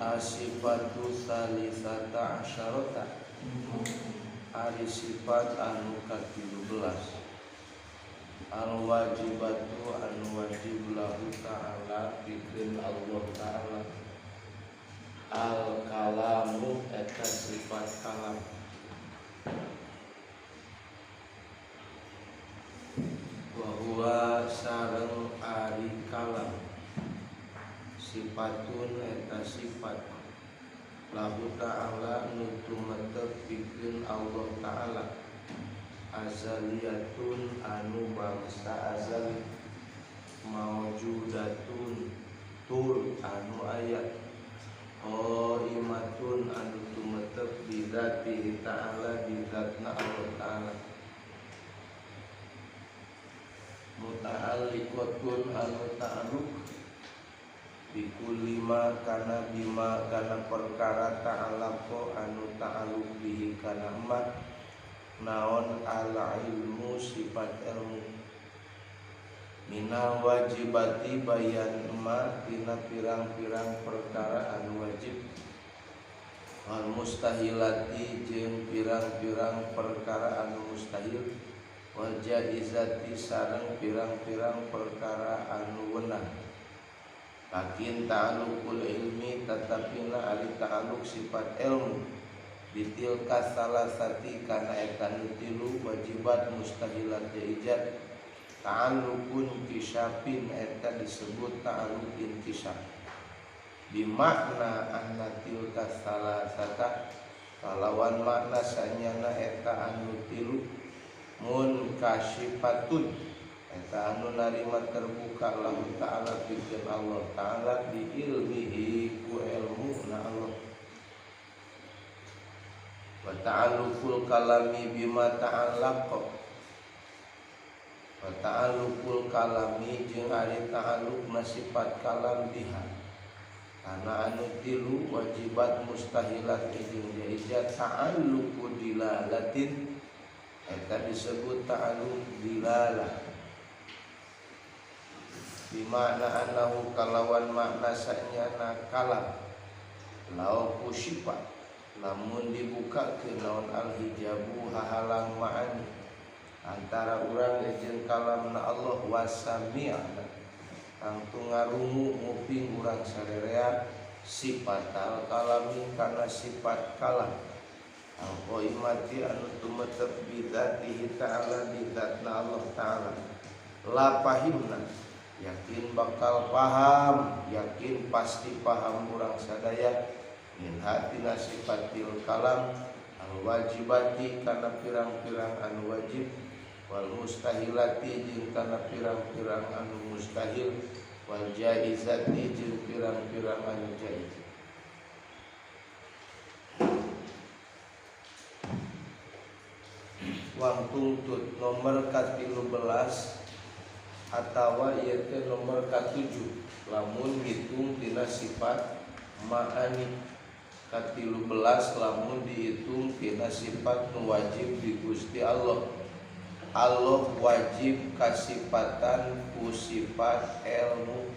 Asifatu salisata asyarata, ari sifat anu ka-13. Al wajibatu anu wajib lahu ta'ala pikeun Allah ta'ala. Al kalamu eta sifat kalam. Wa huwa sareng ari kalam sifatun eta sifat lahu ta'ala nu tumetep pikeun Allah ta'ala, azaliyatun anu bangsa azali, maujudatun tur anu aya, qaimatun anu tumetep bi dzatihi ta'ala di zatna Allah ta'ala, muta'alliqatun anu ta'alluq bikulli ma kana bima kana perkara ta'allaqo anu ta'alluq bihi kana ma naon al ilmu sifat ilmu, minal wajibati bayan ma tina pirang-pirang perkara anu wajib, wal mustahilati jeung pirang-pirang perkara anu mustahil, wal jaizati sareng pirang-pirang perkara anu wenang. Lakin ta'alluqul ilmi tatapina ari ta'alluq sifat ilmu bitilka salasati kana eta nu tilu wajibat mustahilat jaizat ta'alluqun kisyafin eta disebut ta'alluq inkisyaf bimakna anna tilka salasata kalawan makna sanyana eta anu tilu munkasyifatun eta anu narima terbuka lahu ta'ala pikeun Allah ta'ala bi ilmihi ku ilmu na Allah. Wa ta'alluqul kalami bima ta'allaqa, wa ta'alluqul kalami jeung ari ta'alluqna sifat kalam biha kana anu tilu wajibat mustahilat jeung jaizat ta'alluqu dilalatin eta disebut ta'alluq dilalah bimakna annahu kalawan makna sanyana kalam lau kusyifa lamun dibuka ke naon al hijabu hahalang ma'ani antara urang jeung kalamna Allah wasami'na tangtu ngarungu nguping urang sarerea sifat al kalami kana sifat kalam al qaimati anu tumetep bi dzatihi ta'ala di dzatna Allah ta'ala la pahimna yakin bakal paham, yakin pasti paham urang sadaya min hatina sifatil kalam al wajibati kana pirang-pirang anu wajib, wal mustahilati jeung kana pirang-pirang anu mustahil, wal jaizati jeung pirang-pirang anu jaiz. Wang tungtut nomor ka-13 atawa ieu teh nomor ka-7 lamun ngitung tina sifat ma'ani, ka-13 lamun dihitung tina sifat nu wajib di Gusti Allah. Allah wajib kasipatan ku sifat ilmu,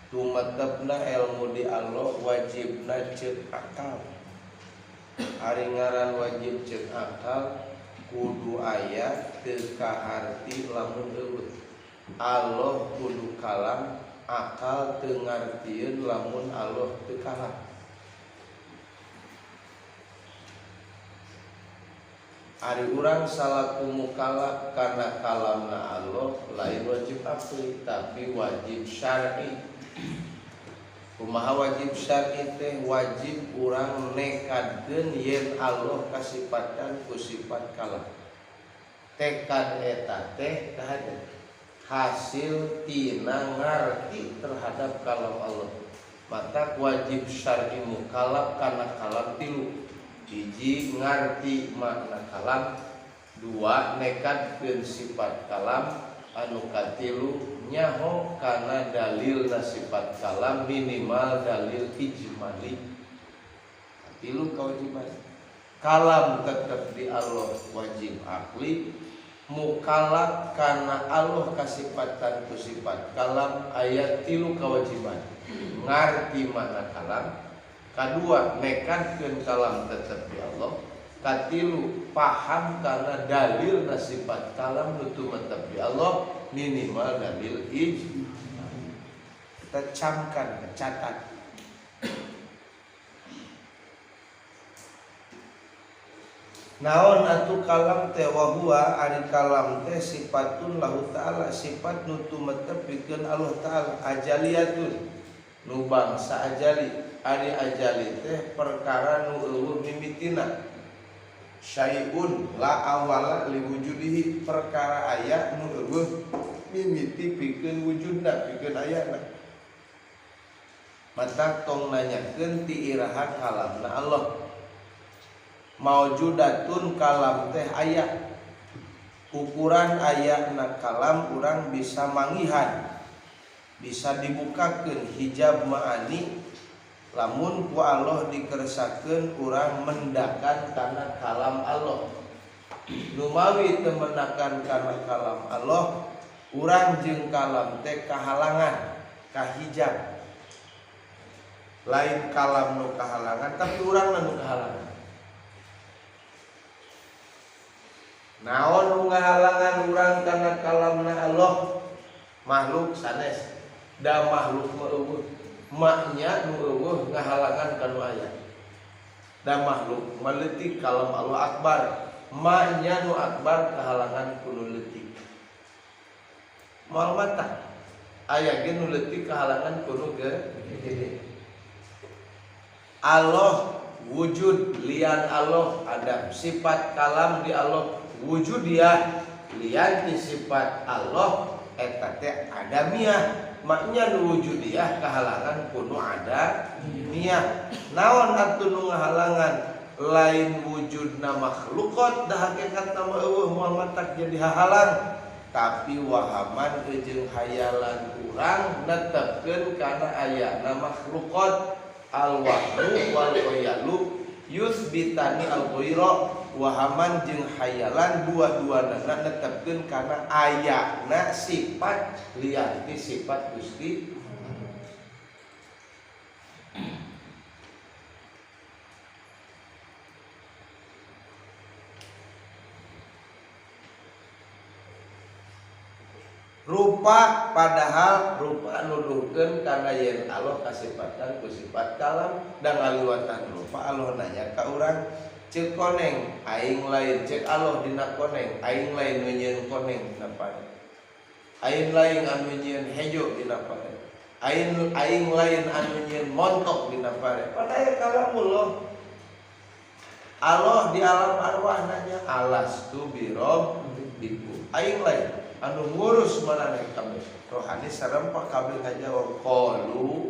tumetepna ilmu di Allah wajibna ceuk akal. Ari ngaran wajib ceuk akal kudu aya teu kaharti lamun eueuh. Allah kudu kalam, akal teu ngartieun lamun Allah teu kalam. Ari urang salaku mukallaf kana kalamna Allah lain wajib akli tapi wajib syar'i. Kumaha wajib syar'i teh? Wajib urang nekadkeun yen Allah kasipatan ku sifat kalam. Tekad eta teh hasil tina ngarti terhadap kalam Allah. Maka wajib syar'i mukallaf kana kalam tilu. Hiji ngarti makna kalam, dua nekadkeun sifat kalam, anu katilu nyaho kana dalil sifat kalam minimal dalil ijmali. Tilu kewajiban kalam tetap di Allah wajib akli, Mukalaf kana Allah kasipatan ku sifat kalam aya 3 kewajiban. Ngarti makna kalam, kadua nekadkeun kalam tetep di Allah, katilu paham kana dalil sifat kalam nu tumetep di Allah minimal dalil ijma. Kita camkan, catat. Naon atuh kalam teh wa huwa ari kalam teh sifatun lahu ta'ala, sifat nu tumetep pikeun Allah ta'ala, ajaliyatun nu bangsa ajali. Ari ajali teh perkara nu eueuh mimitina, syai'un la awala liwujudihi, perkara aya nu eueuh mimiti pikeun wujudna, pikeun ayana. Mata tong nanyakeun ti iraha kalamna Allah. Maujudatun kalam teh aya, ukuran ayana kalam urang bisa mangihan, bisa dibukakeun hijab ma'ani. Lamun ku Allah dikersakeun urang mendakan kana kalam Allah. Numawi teu mendakan kana kalam Allah, urang jeung kalam teh kahalangan, kahijab. Lain kalam nu kahalangan, tapi urang nu kahalangan. Naon nu ngahalangan urang kana kalamna Allah? Makhluk sanes. Da makhluk mah eueuh, maknya nu eueuh ngahalangan ka nu aya. Da makhluk mah leutik, kalam Allah akbar, maknya nu akbar kahalangan ku nu leutik. Moal mata aya ge nu leutik kahalangan ku nu gede. Allah wujud, lian Allah ada sifat kalam di Allah wujud dia, lian di sifat Allah eta teh adamiah, maknya nu wujudiah kahalangan kuno adamiah. Naon atuh nu ngahalangan? Lain wujudna makhlukot da hakikatna mah eueuh moal matak jadi hahalang, tapi wahaman jeung hayalan urang netepkeun kana ayana makhlukot. Al wahmu wal khayalu yusbitani al ghaira, wahaman jeung hayalan dua-duanana netepkeun kana ayana sifat lian ti sifat Gusti. Rupa padahal rupa nuduhkeun kana yen Allah kasipatan ku sifat kalam, da ngaliwatan rupa Allah nanya ka urang, ceuk koneng aing lain, ceuk Allah dina koneng aing lain nu nyieun koneng dina pare, aing lain anu nyieun hejo dina pare, aing lain anu nyieun montok dina pare. Padahal kalamullah. Allah di alam arwah nanya alastu birabbikum, aing lain anu ngurus maneh kabeh rohani sarempak kabeh ngajawab qalu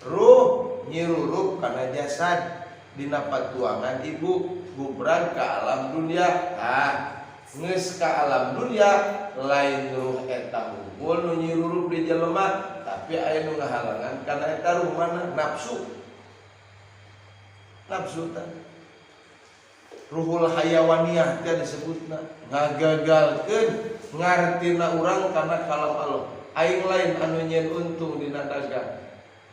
ruh nyirurup kana jasad dina patuangan ibu gubran ka alam dunia. Ah geus ka alam dunia lain ruh eta hungkul nu nyirurup di jelema, tapi aya nu ngahalangan kana eta ruh mana? Nafsu. Nafsu teh ruhul hayawaniyah teh disebutna ngagagalkeun ngartina urang kana kalam Allah. Aing lain anu nyieun untung dina dagang,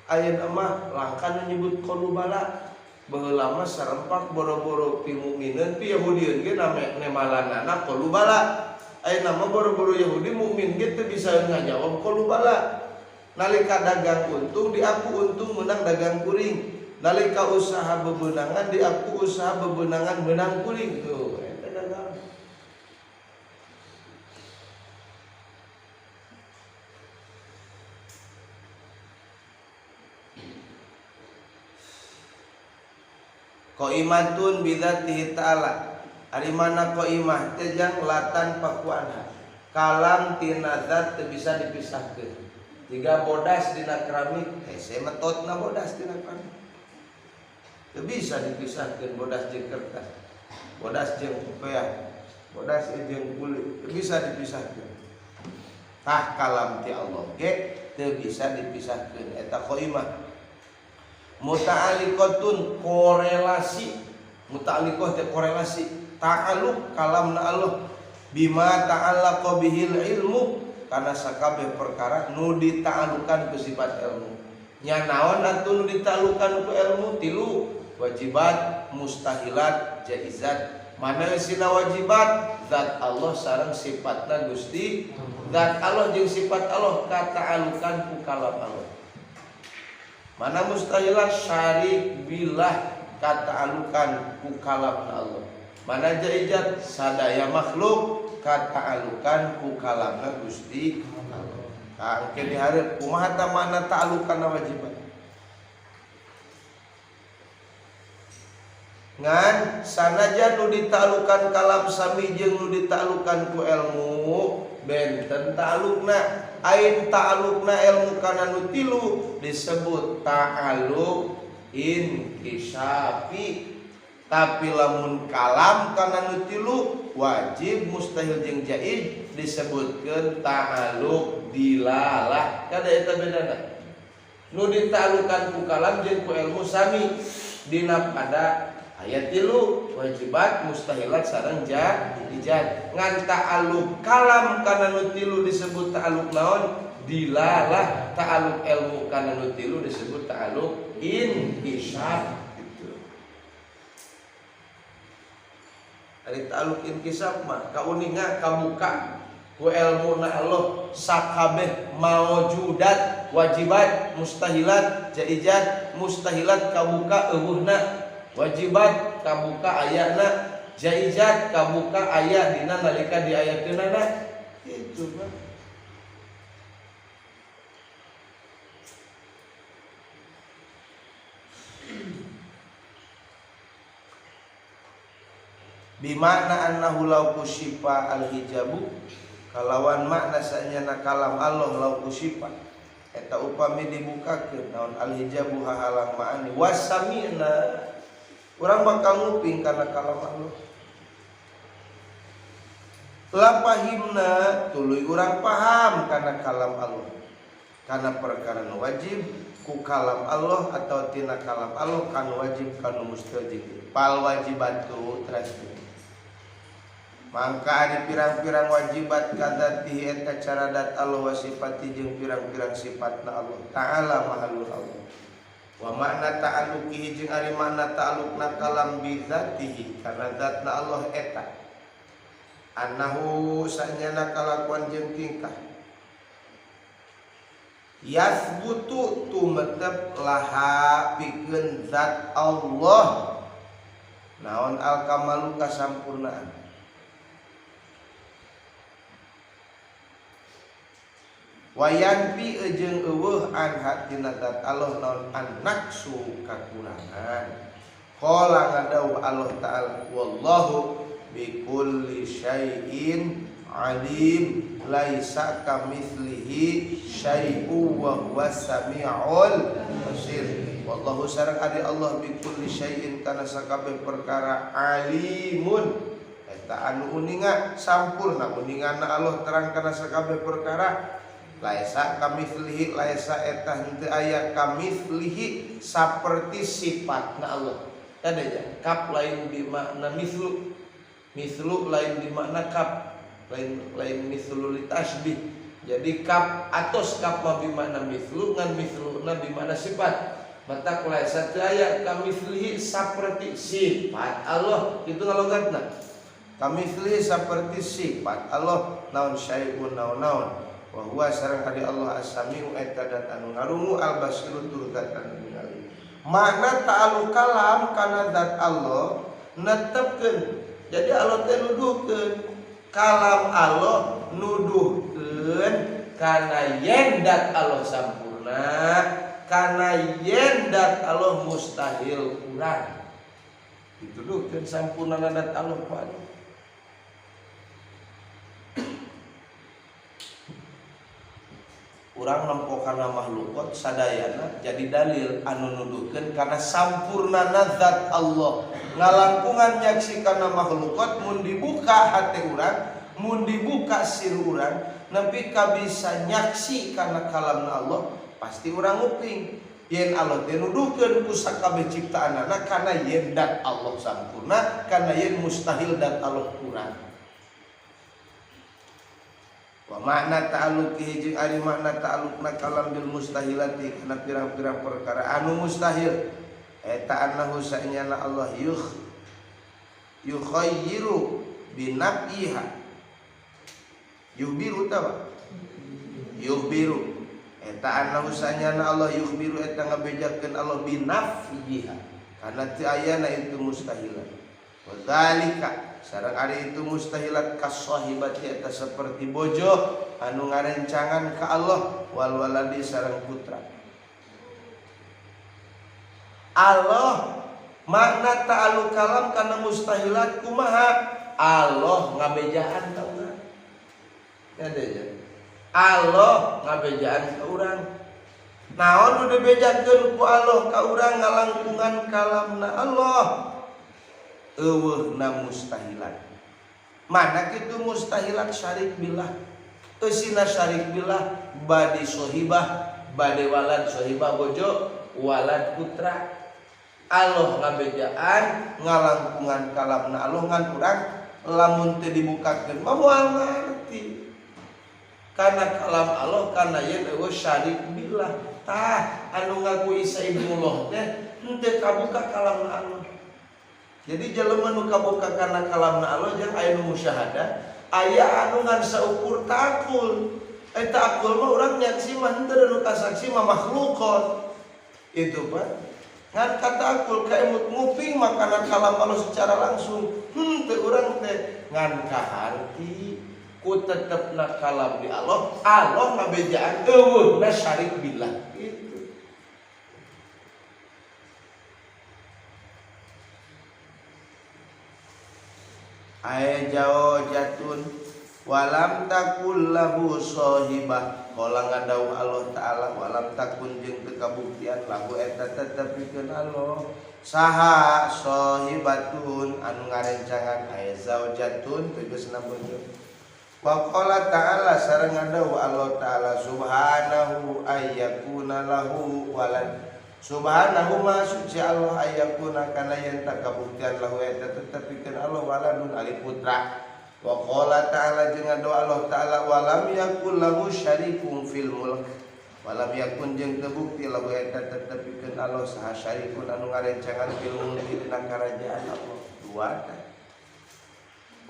ayeuna mah langka nu nyebut qalubala. Baheula mah sarempak boro-boro pi mukmineun pi Yahudieun ge nemalanana qalubala. Ayeuna mah boro-boro Yahudi mukmin ge teu bisa ngajawab qalubala. Nalika dagang untung diaku untung menang dagang kuring, nalika usaha bebenangan diaku usaha bebenangan menang kuring. Tuh eta dagang. Qaimatun bidzatihi ta'ala. Ari mana qaimah teh jang latan pakuanha. Kalam tina zat teu bisa dipisahkeun. Jika bodas dina keramik, hese metotna bodas dina keramik. Teu bisa dipisahkeun bodas jeung kertas, bodas jeung popeah, bodas jeung kulit, teu bisa dipisahkeun. Tah kalam ti Allah ge teu bisa dipisahkeun eta qaimah. Muta'alliqatun korelasi, muta'alliqah teh korelasi, ta'alluq kalamna Allah Bima ta'allaqa bihil ilmu kana sakabeh perkara nu dita'alukan ku sifat ilmu. Nya naon atuh nu dita'alukan ku ilmu? Tilu, wajibat, mustahilat, jaizat. Mana eusina wajibat? Zat Allah sareng sifatna Gusti. Zat Allah jeung sifat Allah kata'alukan ku kalam Allah. Mana mustahilat? Syarik billah kata'alukan ku kalamna Allah. Mana jaizat? Sadaya makhluk kata'alukan ku kalamna Gusti Allah. Engke dihareup kumaha ta makna ta'alukan wajibat? Ngan sanajan nu dita'alukan kalam sami jeung nu dita'alukan ku ilmu benten ta'alukna. Ain ta'alukna ilmu kana nu tilu disebut ta'aluk inkisafi. Tapi lamun kalam kana nu tilu wajib mustahil jeung jaiz disebutkeun ta'aluk dilalah. Kada eta bedana. Nu dita'alukan ku kalam jeung ku ilmu sami dina pada ayat tilu wajibat mustahilat sareng jaizat. Ngan ta'aluk kalam kana nu tilu disebut ta'aluk naon? Dilalah. Ta'aluk ilmu kana nu tilu disebut ta'aluk inkisaf. Gitu. Ari ta'aluk inkisaf mah kauninga kabuka ku ilmu na Allah sakabeh maujudat wajibat mustahilat jaizat. Mustahilat kabuka eueuhna, wajibat kabuka ayana, jaizat kabuka aya dina nalika diayakeunana. Kitu mah. Bimakna annahu law kusyifa al-hijabu kalawan makna sanyana kalam Allah law kusyifa eta upami dibukakeun naon al-hijabu hahalang ma'ani wasami'na urang bakal nguping kana kalam Allah. Lapahimna tuluy urang paham kana kalam Allah. Kana perkara nu wajib ku kalam Allah atau tina kalam Allah kan wajib kanu mustahil. Pal wajibatu teras. Mangka ari pirang-pirang wajibat kadzatihi eta caradat Allah wa sifati jeung pirang-pirang sifatna Allah Ta'ala mahalul Allah. Wa makna ta'alukihi jeung ari makna ta'alukna kalam bi dzatihi karena zatna Allah eta annahu sanyana kalakuan jeung tingkah yasbutu tumetep laha pikeun zat Allah naon al kamalu kasampurnaan. Wayanfi jeung eueuh an hatina zat Allah naon an-naqsu kakurangan. Qala ngadau Allah Ta'ala wallahu bikulli syai'in alim laisa kamitslihi syai'u wa huwas samiul basir. Wallahu sareng ari Allah bikulli syai'in kana sakabeh perkara alimun eta anu uninga sampurna uningana Allah terang kana sakabeh perkara. Laisa kamitslihi laisa eta henteu aya kamitslihi saperti sifatna Allah. Tadi aja kap lain di makna mislu, mislu lain di makna kap, lain lain mislu li tasbih. Jadi kap atos kap mah bi makna mislu ngan misluna bi makna sifat. Mata laisa teu aya kamitslihi saperti sifat Allah itu ngalogatna. Kamitslihi saperti sifat Allah naon syai'un naon-naon. Wa huwa sareng ari Allah as-sami'u eta dan anu ngarungu al-basiru tur zat anu ningali. Makna ta'aluk kalam kana zat Allah netepkeun. Jadi Allah teh nuduhkeun kalam Allah nuduhkeun kana yen dat Allah sampurna, kana yen dat Allah mustahil kurang. Dituduhkeun sampurnana dat Allah ku Allah. Urang nempo kana makhlukot sadayana jadi dalil anu nuduhkeun kana sampurnana zat Allah. Ngalangkungan nyaksi kana makhlukot mun dibuka hate urang, mun dibuka sir urang, nepi ka bisa nyaksi kana kalamna Allah, pasti urang nguping. Yen Allah teh nuduhkeun ku sakabeh ciptaanana kana yen dat Allah sampurna, kana yen mustahil dat Allah kurang. Wa makna ta'alluqihi jeung ari makna ta'alluqna kalam bil mustahilati kana pirang-pirang perkara anu mustahil eta annahu sa'nyana Allah yukhayyiru binaf'iha yuhbiru tawa yuhbiru eta annahu sa'nyana Allah yuhbiru eta ngabejakeun Allah binaf'iha kana teu ayana itu mustahilat. Wa dzalika sareng ari itu mustahilat kasahibati eta seperti bojo anu ngarencangan ka Allah wal waladi sareng putra. Allah makna ta'alluq kalam kana mustahilat kumaha? Allah ngabejaan ka urang. Ya. Allah ngabejaan ka urang. Naon nu dibejakeun ku Allah ka urang ngalangkungan kalamna Allah. Eueuhna mustahilat. Mana kitu mustahilat syarik billah. Eusina syarik billah bade sohibah, bade walad sohibah bojo, walad putra. Allah ngabejaan ngalangkungan kalamna Allah ngan urang lamun teu dibukakeun mah moal ngarti. Kana kalam Allah kana yen eueuh syarik billah. Tah anu ngaku Isa ibnullah teh henteu kabuka kalamna Allah. Jadi jelema nu kabuka kana kalamna Allah jeung aya nu musyahadah, aya anu ngan saukur takul. Eta akul mah urang nyaksi mah henteu nu kasaksi mah makhlukot. Itu Pak. Ngan kata akul kaemut nguping makanan kalam Allah secara langsung. Henteu urang teh ngan kaharti ku tetepna kalam di Allah, Allah ngabejaan eueuhna syarik billah. Itu. Ae jauh jatun walam takul lahu sahibah qala ngadau Allah taala walam takun jeung teu kabuktian lahu eta tetepikeun Allah saha sahibatun anu ngarencangan ae zaujatun tegasna bojo. Wa qala ta'ala sareng ngadau Allah taala subhanahu ayyakuna lahu walad. Subhanahu ma suci Allah ayyakuna kana yen kabuktian lahu eta tetepikeun Allah waladun ali putra. Wa qala ta'ala jeung ngado Allah ta'ala walam yakul lahu syarikun fil mulk. Walam yakun jeung teu bukti lahu eta tetepikeun Allah saha syarikun anu ngarencangan fil mulki dina karajaan Allah. Dua tah.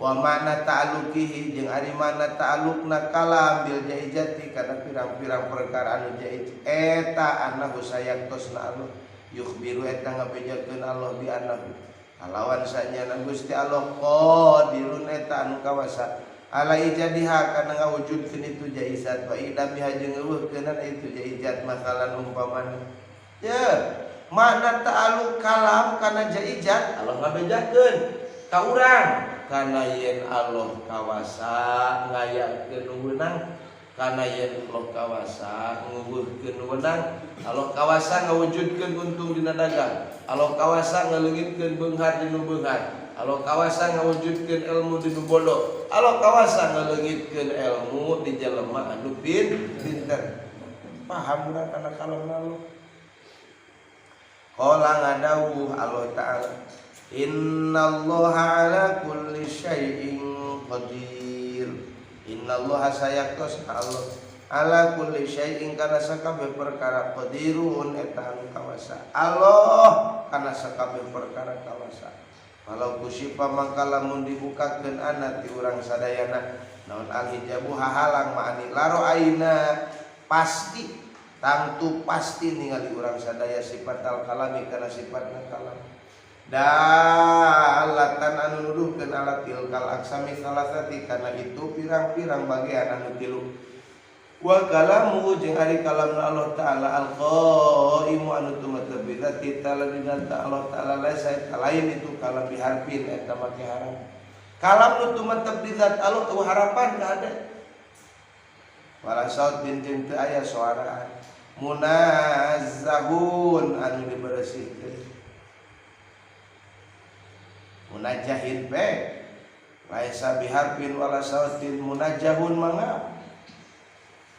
Wa makna ta'alluqihi jeung ari makna ta'alluqna kalam bil jaijati kana pirang-pirang perkara anu jaiz eta annahu sayaktosna Allah yukhbiru eta ngabejakeun Allah bi annahu kalawan sanyana Gusti Allah qadirun eta anu kawasa ala ijadiha kana ngawujudkeun itu jaizat wa idamiha jeung eueuhkeunana itu jaizat masalan umpamana ya makna ta'alluq kalam kana jaizat Allah ngabejakeun ka urang kana yen Allah kawasa ngayakeun weunang kana yen Allah kawasa nguweuhkeun weunang Allah kawasa ngawujudkeun untung dina dagang Allah kawasa ngaleungitkeun beunghar dinu beunghar Allah kawasa ngawujudkeun ilmu dinu bodoh Allah kawasa ngaleungitkeun ilmu di jelema anu pinter paham urang kana kalamna Allah qala ngadawuh Allah ta'ala innallaha ala kulli syai'in qadir. Innallaha sayaktos Allah ala kulli syai'in kana sakabeh perkara qadirun eta anu kawasa. Allah kana sakabeh perkara kawasa. Walau kusipa mangka lamun dibukakeun ana ti urang sadayana naon alhijabu hahalang ma'ani laro aina pasti tangtu pasti ningali urang sadaya sifat al kalami kana sifatna kalam. Dalatan anu nuduhkeun ala tilkal aksami salasati kana itu pirang-pirang bagian anu tilu. Wa kalamu jeung ari kalamna Allah taala al-qaimu anu tumetep bi dzati ta'ala dina Allah taala laisa eta lain itu kalam biharfin eta make harap. Kalam nu tumetep di zat Allah teu harapan ka ada. Wala sautin jeung teu aya suaraan. Munazzahun anu diberesihkeun. Munajahin be laisa biharfin wala sautin munajahun mangga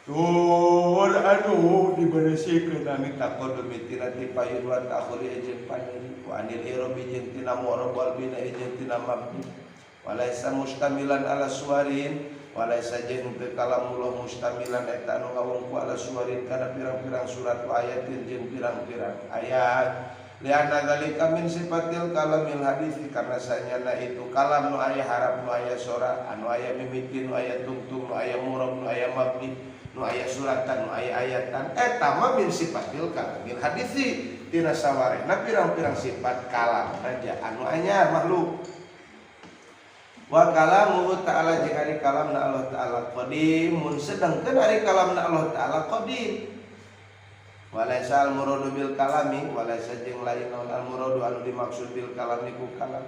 tur anu diberesihkeun anu taqaddumi tina payun wa ta'khuri jeung panyeri wa anil irabi jeung tina mu'rab wal bina jeung tina mabni walaisa mustamilan ala suwarin Walaisa jeung teu kalamullah mustamilan eta anu ngawongku ala suwarin kana pirang-pirang surat wa ayatin jeung pirang-pirang ayat. Lianna dzalika min sifatil kalamil hadisi karena sanyana itu kalam nu aya harap nu aya sora anu aya mimiti nu aya tungtung nu aya murab nu aya mabni nu aya suratan nu aya ayatan eta mah min sifatil kalamil hadisi tina sawarehna pirang-pirang sifat kalam raja anu anyar makhluk. Wa kalamuhu ta'ala jeung ari kalamna Allah ta'ala qadimun sedangkeun ari kalamna Allah ta'ala qadim. Walaisa al muradu bil kalami walaisa jeung lain naon al muradu anu dimaksud bil kalami ku kalam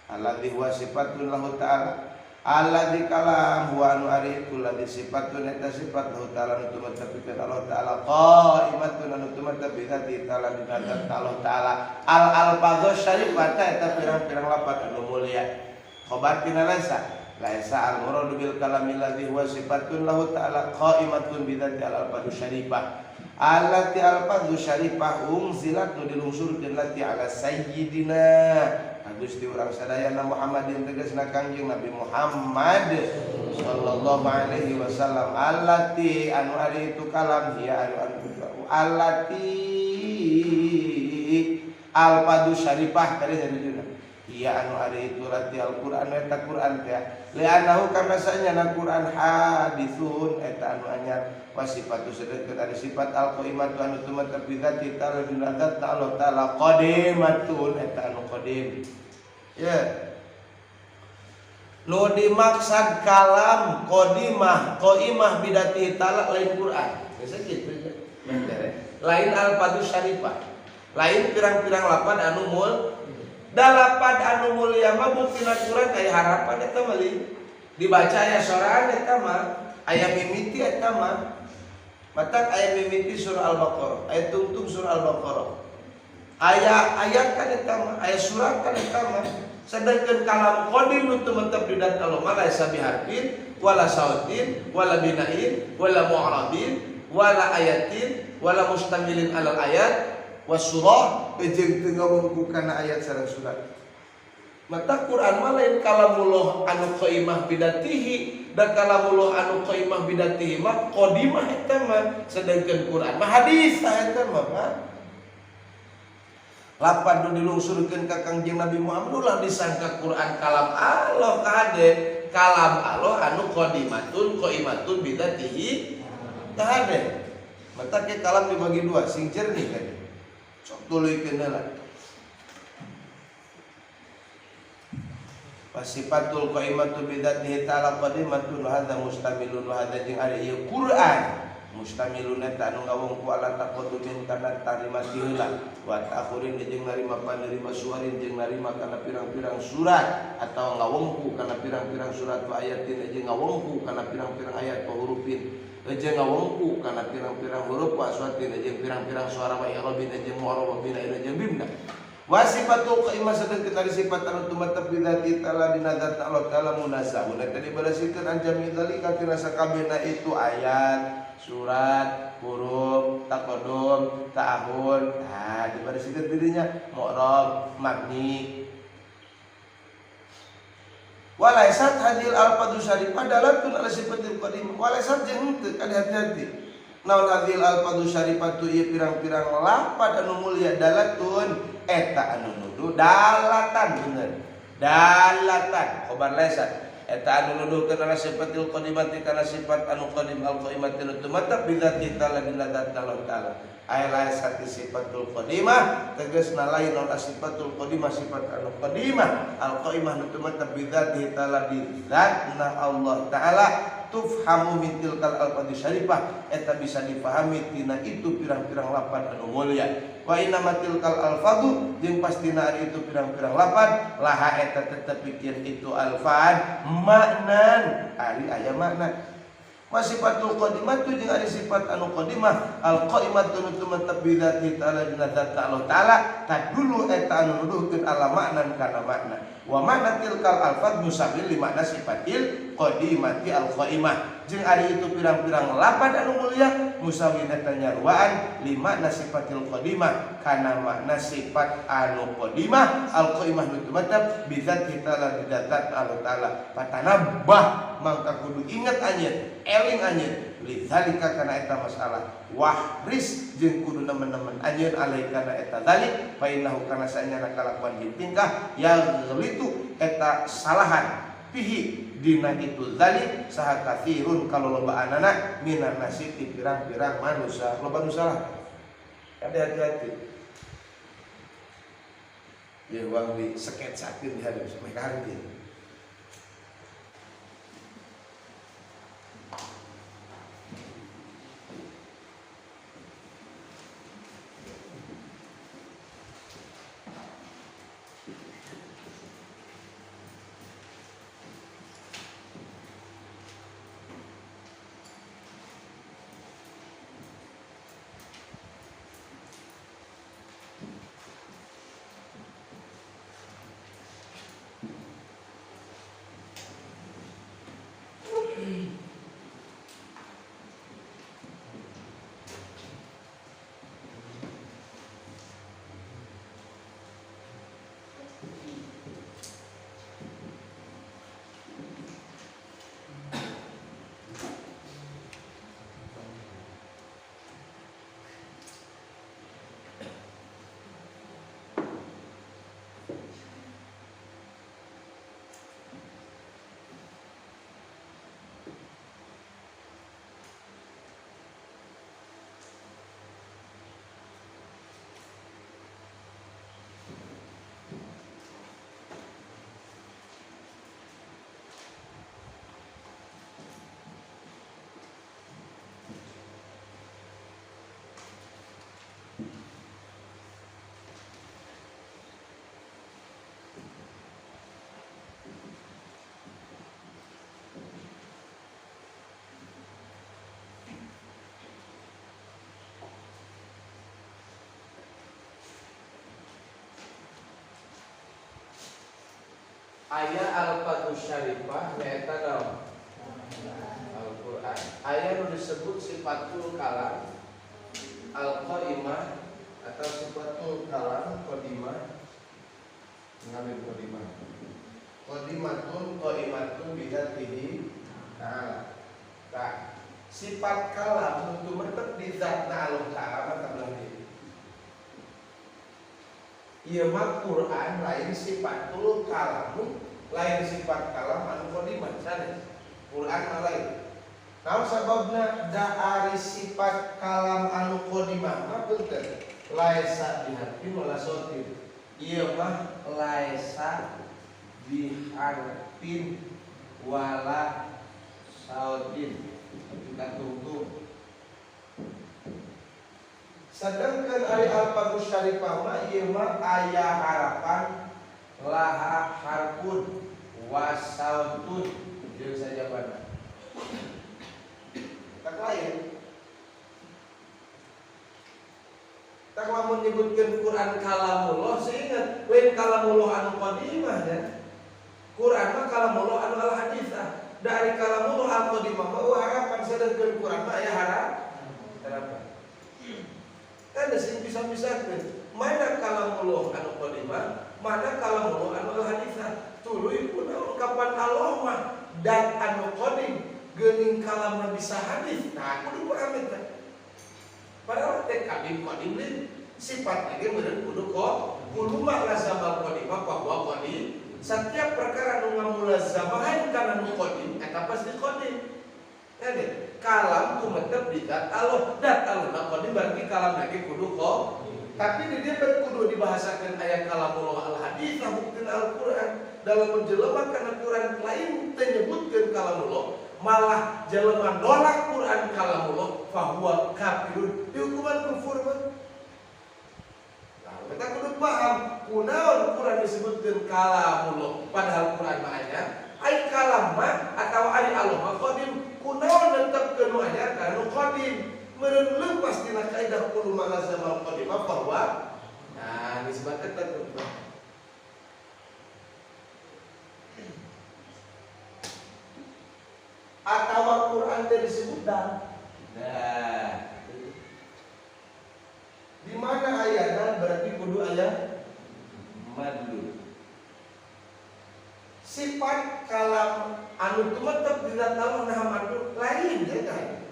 alladzi huwa sifatun lahu ta'ala alladzi kalam huwa anu ari itu ladzi sifatun eta sifat lahu ta'ala anu tumatapikeun Allah ta'ala qaimatun anu tumatap bi dzati ta'ala dina zat Allah ta'ala al alfadhu syarifata eta pirang-pirang lapat anu mulia khabar tina laisa laisa al muradu bil kalami alladzi huwa sifatun lahu ta'ala qaimatun bi dzati al alfadhu syarifah allati alfadhu syarifah unzilat nu dilungsurkeun lati ala sayyidina Gusti urang sadayana Muhammadin tegasna Kangjeng Nabi Muhammad sallallahu alaihi wasallam allati anu ari itu kalam hiya anu allati alfadhu syarifah tadi jadi iya anu ari itu lati Al-Qur'an eta Qur'an teh li'annahu karena sanyana Qur'an haditsun eta anu anyar wa sifatu sedengkeun ari sifat al-qaimatu anu tumatap bi dzati ta'ala dina zat Allah ta'ala qadimatun eta anu qadim. Ya nu dimaksad kalam qadimah qaimah bidati ta'ala lain Qur'an biasa kitu lain al-fadhu syarifah lain pirang-pirang lapan anu mul dalapan anu mulia mah buktina Quran aya harapan eta mah dibaca aya soraan eta mah aya mimiti eta mah matak aya mimiti surah Al-Baqarah aya tungtung surah Al-Baqarah aya ayat kan eta mah aya surat kan eta mah sedangkeun kalam qadim nu teu mentep di dat Allah mah laisa biharfin wala sautin wala binain wala mu'rabin wala ayatin wala mustamilin alal ayat wasurah jeung teu ngawongku kana ayat sareng surat. Mata Quran mah lain kalamullah anu qaimah bidatihi da kalamullah anu qaimah bidatihi mah qadimah eta mah sedangkeun Quran mah hadis eta mah Pak. Lapan nu dilungsurkeun ka Kangjeng Nabi Muhammad ulah disangka Quran kalam Allah kade kalam Allah anu qadimatun qaimatun bidatihi kade. Mata ke kalam dibagi dua sing jernih kan. Sok tuluykeun heula. Wasifatul qaimatu bi dzatihi ta'ala qadimatun hadza mustamilun wa hadza jeung ari ieu Quran mustamilun eta anu ngawongku ala taqaddumin kana tarima ti heula wa ta'akhurin jeung narima panerima suarin jeung narima kana pirang-pirang surat atawa ngawongku kana pirang-pirang surat wa ayatin jeung ngawongku kana pirang-pirang ayat wa hurufin jeung ngawongku kana pirang-pirang huruf wa aswatin jeung pirang-pirang suara wa i'rabin jeung mu'rab wa bina jeung bimna wa sifatul qaimah sedangkeun tadi sifat anu tumatap bi dzati ta'ala dina zat Allah ta'ala munazzahun eta diberesikeun anjami dzalika tina sakabehna itu ayat surat huruf taqaddum ta'ahun nah diberesikeun dirinya mu'rab mabni. Walaisat hadil alfadhu syarifah dalatun ala sifatil qadim walaisat jeung henteu kade hati-hati naon hadil alfadhu syarifah tu ieu pirang-pirang lapad anu mulia dalatun eta anu nuduh dalatan bener dalatan khobar laisat eta anu nuduhkeun ala sifatil qadimati kana sifat anu qadim al qaimati nu tumatap bi dzati ta'ala dina zat Allah ta'ala aya laisat sifatul qadimah tegasna lain naon sifatul qadimah sifat anu qadimah al qaimah nu tumatap bi dzati ta'ala di zatna Allah ta'ala tufhamu min tilkal alfadhi syarifah eta bisa dipahami tina itu pirang-pirang lapan anu mulia wa inna tilkal alfadhu jeung pastina ari itu pirang-pirang lapan laha eta tetep pikir itu alfad maknan ari aya makna wa sifatul qadimah tu jeung ari sifat anu qadimah al qaimatu nu tumatap bi dzati ta'ala dina zat Allah ta'ala tadulu eta anu nuduhkeun ala maknan kana makna. Wa makna tilkal alfaz musawil li makna sifatil qadimati al qaimah. Jeung ari itu pirang-pirang lapad anu mulia musawin eta nyaruaan li makna sifatil qadimah kana makna sifat anu qadimah al qaimah nu tumetep bizat ta'ala didatat Allah taala patanabbah mangka kudu inget anjeun eling anjeun lidzalika kana eta masalah wahris jeung kudu nemen-nemen anjeun alai kana eta zalik fa innahu kana saenyana kalakuan jeung tingkah yaghlitu eta salahan fihi dina itu zalik saha katsirun kalau lobaanana minan nasi ti pirang-pirang manusia loba nu salah. Hati-hati. Ya wang di sketsakeun di hadap sampai harti. Aya al-Fathu Syarifah nyaeta naon? Al-Qur'an. Aya nu disebut sifatul kalam al-qaimah atau sifatul kalam qadimah. Ngambil qadimah. Qadimatun qaimatun bidzatihi ta'ala. Tah, sifat kalam nu tumetep di zatna Allah Ta'ala mah belah dieu. Ieu mah Quran lain sifatul kalam, lain sifat kalam anu qadimah sanes. Quran mah lain. Naon sababna da ari sifat kalam anu qadimah mah punten laisa biharfin wala sautin. Ieu mah laisa biharfin wala sautin. Kita tunggu. Sedangkan ari al-Fathu Syarifah mah ieu mah aya harapan laha harfun wa sautun jeung sajabana. Tak lain. Tak lamun nyebutkeun Quran kalamullah seingat lain kalamullah anu qadimah ya. Quran mah kalamullah anu al-haditsah. Dari kalamullah al-qadimah mah harapan sedangkan Quran mah aya harapan. Kan sing bisa-misakeun mana kalamullah anu qadimah, mana kalamullah anu al-haditsah. Tuluy kunaon kapan Allah mah dan anu qadim geuning kalamna bisa hadis. Nah, kudu paham eta. Padahal teh qadim qadim lain sifatna ge meureun kudu kok kudu mah lazamal qadimah fa huwa qadim. Setiap perkara nu ngamulazamahan kana nu qadim eta pasti qadim. Kan kalam tumetep di zat Allah, dat Allah na qadim berarti kalam lagi kudu kok. Tapi di dia kudu dibahasakan ayat kalamullah al-haditsah bukti Al-Qur'an dalam menjelema kana Qur'an lain teu nyebutkeun kalamullah, malah jelema nolak Qur'an kalamullah fahuwa kafirun, dihukuman kufur mah. Nah, kita kudu paham kunaon Qur'an disebutkeun kalamullah padahal Qur'an mah anya ai kalam mah atau ai Allah mah qadim, kunaon netepkeun nu anyar kana nu qadim. Meureun leupas dina kaidah kullu ma lazamal qadimah bahwa nah nisbat eta. disebut dal. Nah, di mana aya dal berarti kudu aya madlul. Sifat kalam anu tumetep di zat Allah nah madlul lain ya kan.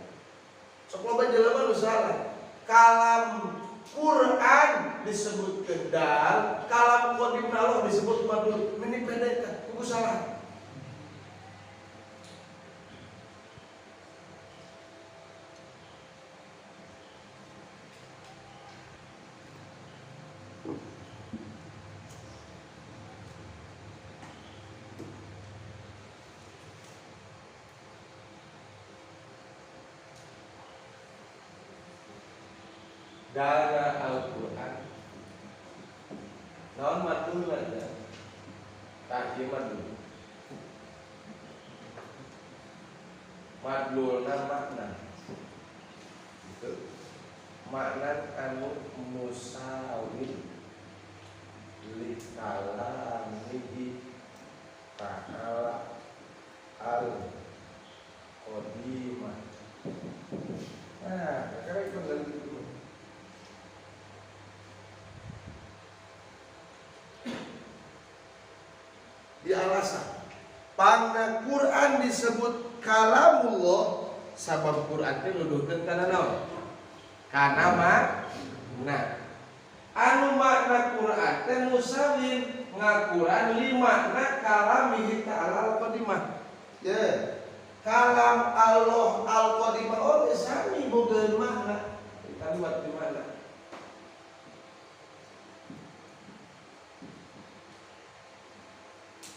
Sok loba jelema nu salah. Kalam Quran disebut dal, kalam qadim Allah disebut madlul. Meni pendek kudu salah. Dana Al-Quran naon madlul aja tah ieu madlul madlulna makna gitu makna anu musawin li kalamihi ta'ala al qadimah. Nah, karena itu dari itu di alasan pangna Quran disebut kalamullah sabab Quran teh nuduhkeun kana naon? Kana makna. Anu makna Quran teh musawin ngakuran lima makna kalamihi ta'ala al-qadimah. Ya. Kalam Allah al-qadimah oge sami bogaeun makna. Kalimat di mana?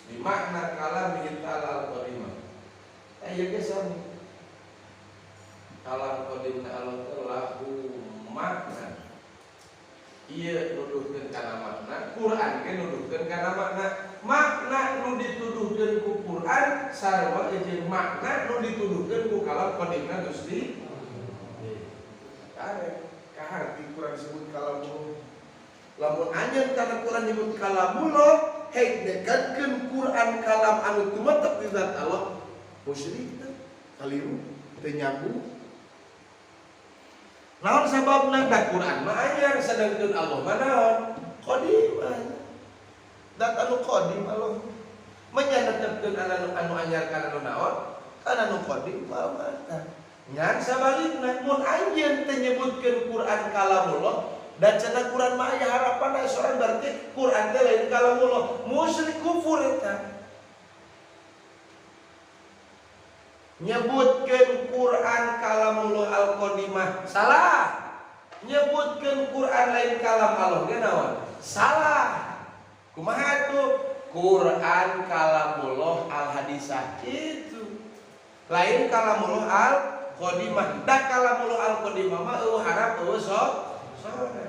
Di makna kalam ta'ala al-qadimah. Ieu ge sami. Kalam qadimna Allah teh lahu makna. Ieu nuduhkeun kana makna, Quran ge nuduhkeun kana makna. Makna nu dituduhkeun ku Quran sarua jeung makna nu dituduhkeun ku kalam qadimna Gusti. Karek kaharti Quran disebut kalamullah. Lamun anjeun kana Quran nyebut kalamullah, hei dekatkeun Quran kalam anu tumetep di zat Allah, musyrik teh kaliru teu nyambung. Naon sababna? Da Quran mah anyar sedangkeun Allah mah naon? Qadim. Dat anu qadim Allah menyanetepkeun anu anyar kana anu naon? Kana anu qadim mah. Ngan sabalikna mun anjeun teu nyebutkeun Quran kalamullah dan cenah Quran mah aya harapan aya soran berarti Quran teh lain kalamullah, musyrik kufur eta. Nyebutkeun Quran kalamullah al-qadimah salah. Nyebutkeun Quran lain kalam Allah ge naon? Salah. Kumaha tuh? Quran kalamullah al-hadisah itu. Lain kalamullah al-qadimah. Da kalamullah al-qadimah mah eueuh harap eueuh soran.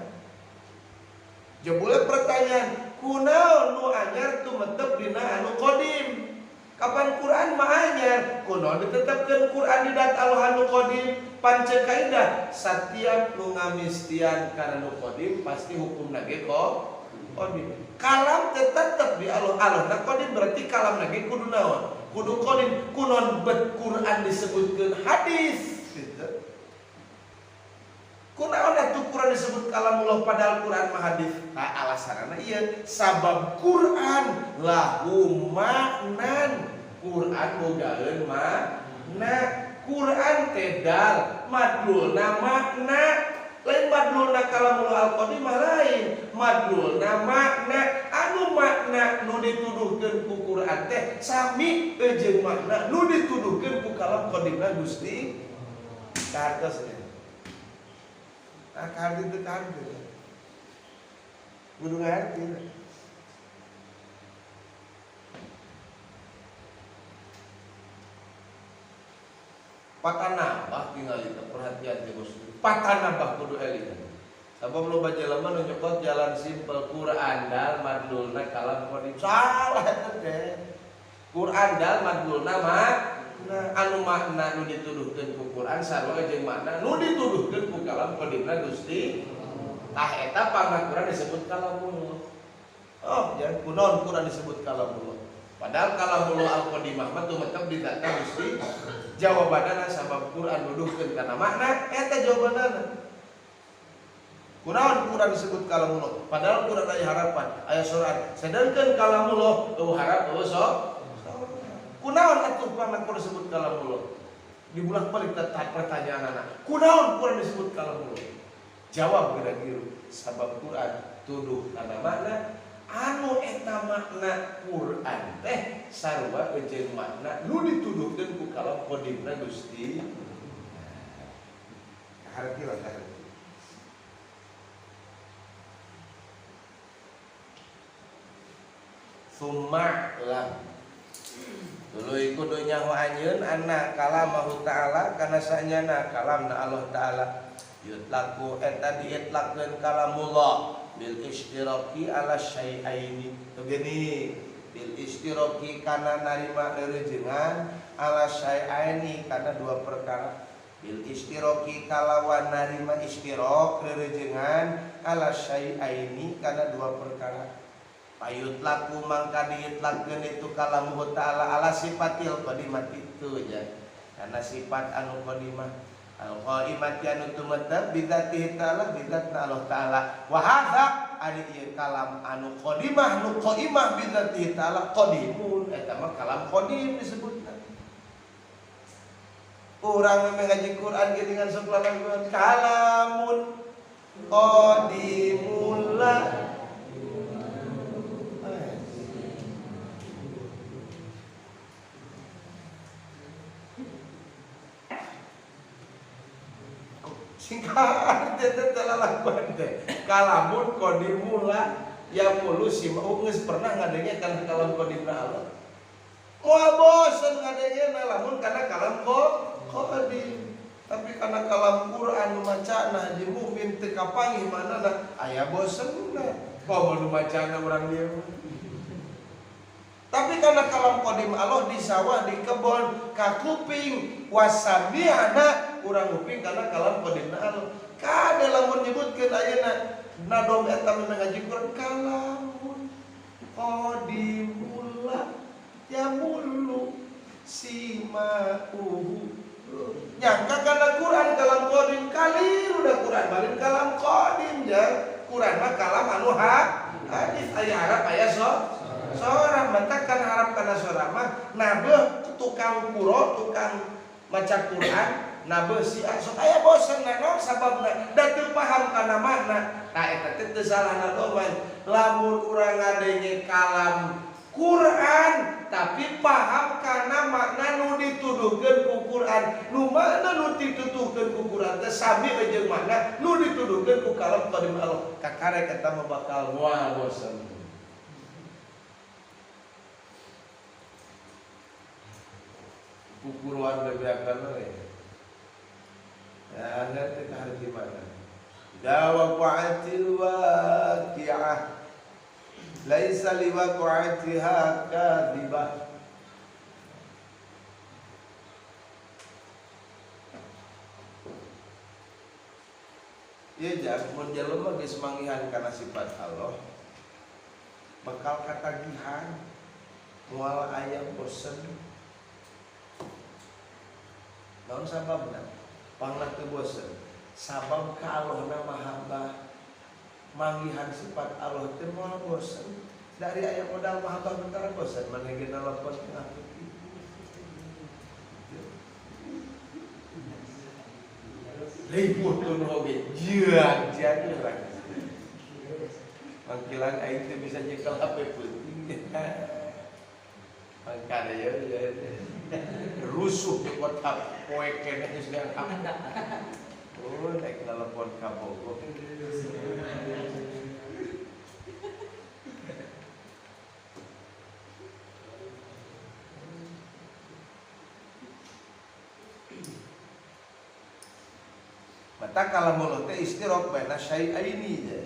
Jebule pertanyaan, kunaon nu anyar tumetep dina anu qadim? Kapan Quran mah anyar, kunaon ditetepkeun Quran di dat Allah anu qadim? Pancen kaidah satiap nu ngamistian kana nu qadim pasti hukumna ge qadim. Kalam tetep di Allah, Allahna qadim berarti kalamna ge kudu naon? Kudu qadim. Kunaon bet Quran disebutkeun hadis gitu. Kunaon atuh Quran disebut kalamullah padahal Quran mah hadis? Nah, alasanana ieu sabab Quran lahu maknan. Quran bogaeun makna. Quran teh dal madlulna makna. Lain madlulna kalamullah al-qadimah lain, madlulna makna. Anu makna nu dituduhkeun ku Quran teh sami jeung makna nu dituduhkeun ku kalam qadimna Gusti. Kahartos ya. Nah, kaharti itu kaharti. Kudu ngarti. Patanabah tinggal itu perhatian teh Gusti. Patanabah kudu eling. Sabab loba jelema nu nyokot jalan simpel Quran dal madlulna kalam qadim. Salah eta teh. Quran dal madlulna makna. Anu makna nu dituduhkeun ku Quran sarua jeung makna nu dituduhkeun ku kalam qadimna Gusti. Tah eta pangna Quran disebut kalamullah. Oh, jangan kunaon Quran disebut kalamullah. Padahal kalamullah al-qadimah mah tumetep di zat Gusti. Jawabanana sabab Quran nuduhkeun kana makna eta jawabanana. Kunaon Quran disebut kalamullah? Padahal Quran aya harapan, aya soran. Sedangkan kalamullah eueuh harap eueuh so. Kunaon atuh pangna Quran disebut kalamullah? Dibulak-balik pertanyaanana. Kunaon Quran disebut kalamullah? Jawab geura giru, sabab Quran tuduh kana makna anu eta makna Quran teh sarua jeung makna nu dituduhkeun ku kalam qadimna Gusti. Kaharti lah kaharti. Summa lam tuluy kudu nyaho anjeun anna kalamahu ta'ala kana sanyana kalamna Allah ta'ala yutlaku eta diitlaqkeun kalamullah bil istiraqi ala syai'aini teu geuning bil istiraqi kana narima reurejengan ala syai'aini kana dua perkara bil istiraqi kalawan narima istiraq reurejengan ala syai'aini kana dua perkara. Payut laku mangka diitlakeun itu kalamuhu ta'ala ala sifatil qadimah itu ya. Karena sifat anu qadimah al qaimati anu tumetep bidzatihi ta'ala bidzatna Allah ta'ala. Wa hadza ari ieu kalam anu qadimah nu qaimah bidzatihi ta'ala qadimun eta mah kalam qadim disebutna. Urang ngaji Quran ge dengan sok lalaguan kalamun qadimul la. Singkat teh lalaguan teh kalamun qadimula yaqulu simau geus pernah ngadenge kana kalam qadimna Allah. Moal bosen ngadengena lamun kana kalam qadim. Tapi kana kalam Quran nu macana haji mukmin teu kapanggih manana aya bosenna. Komo nu macana urang dieu. Tapi karena kalam qadim Allah di sawah, di kebon, ka kuping, wasami'na urang kuping karena kalam qadimna Allah. Kade lamun nyebutkeun ayeuna nadom eta ngaji Quran kalamun qadimullah yamullu simauhu. Nyangka kana Quran kalam qadim kaliru da Quran balin kalam qadim ja. Quran mah kalam anu hadis aya harap aya so. Sorah matakan harap kana sorah mah nabe tukang kuro tukang maca Quran nabe si sok aya bosen naon sababna da teu paham kana makna. Tah eta teh teu salah nadoman lamun urang ngadenge kalam Quran tapi paham kana makna nu dituduhkeun ku Quran, nu makna nu dituduhkeun ku Quran teh sami jeung makna nu dituduhkeun ku kalam qadim Allah. Kakarek eta mah bakal moal bosen. Kukuruan bebeakan we. Ya, anda teh harus mana? Dawaqa'atil waqi'ah laisa liwaqa'atiha kadhibah. Ieu jang mun jelema geus manggihan kana sifat Allah bakal katagihan moal aya bosen. Naon sababna? Pangna teu bosen. Sabab ka Allahna mahabbah. Manggihan sifat Allah teh moal bosen. Dari aya modal mahabbah bentar bosen maneh ge nalapon tengah peuting. Ribut tun oge. Jian jian urang. Mangkilan aing teh bisa nyekel HP peuting. Mangkana ya rusuh di kota poe keneh geus diangkat. Oh, naik telepon ka Bogor. Mata kalamullah teh istiraq baina syai'aini je.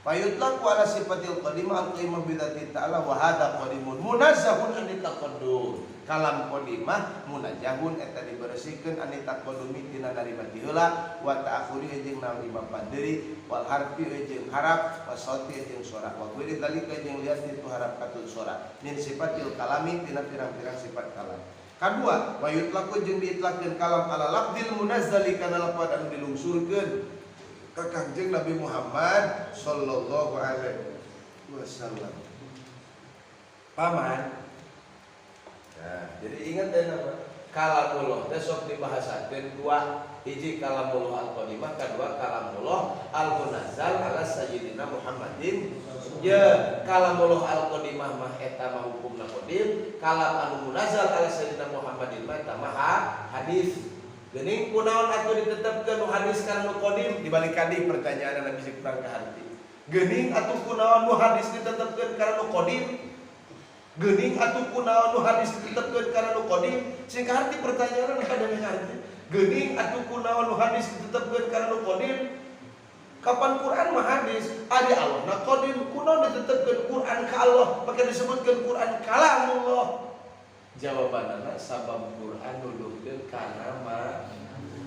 Fayutlaqu ala sifatil qadimah al-qaimah bi dzati ta'ala wa hadza qadimun munazzahun an taqaddum. Kalam qadimah munajahun eta dibersihkeun an taqaddumi tina narima ti heula wa ta'akhuri jeung narima panderi wal harfi jeung harap wa sauti jeung sora wa ghairi dzalika jeung lihat itu harap katun sora min sifatil kalami tina pirang-pirang sifat kalam. Kadua wa yutlaqu jeung diitlakeun kalam ala lafdzil munazzali kana lafaz anu dilungsurkeun ka Kangjeng Nabi Muhammad sallallahu alaihi wasallam. Paman. Nah, jadi ingat ya apa? Kalamullah teh sok dibahasakeun dua, hiji kalamullah al-qadimah, kadua kalamullah al-munazzal ala sayyidina Muhammadin. Ya, kalamullah al-qadimah mah eta mah hukumna qadim, kalam anu munazzal ala sayyidina Muhammadin mah eta mah hadis. Geuning kunaon atuh ditetepkeun nu hadis kana nu qadim? Dibalikan deui pertanyaan anu bisa kurang kaharti. Geuning atuh kunaon nu hadis ditetepkeun kana nu qadim? Geuning atuh kunaon nu hadis ditetepkeun kana nu qadim? Sing kaharti pertanyaan anu kada kaharti. Geuning atuh kunaon nu hadis ditetepkeun kana nu qadim? Kapan Quran mah hadis? Ari Allah na qadim, kunaon ditetepkeun Quran ka Allah, maka disebutkeun Quran kalamullah. Jawabanana sabab Quran nuduhkeun kana ma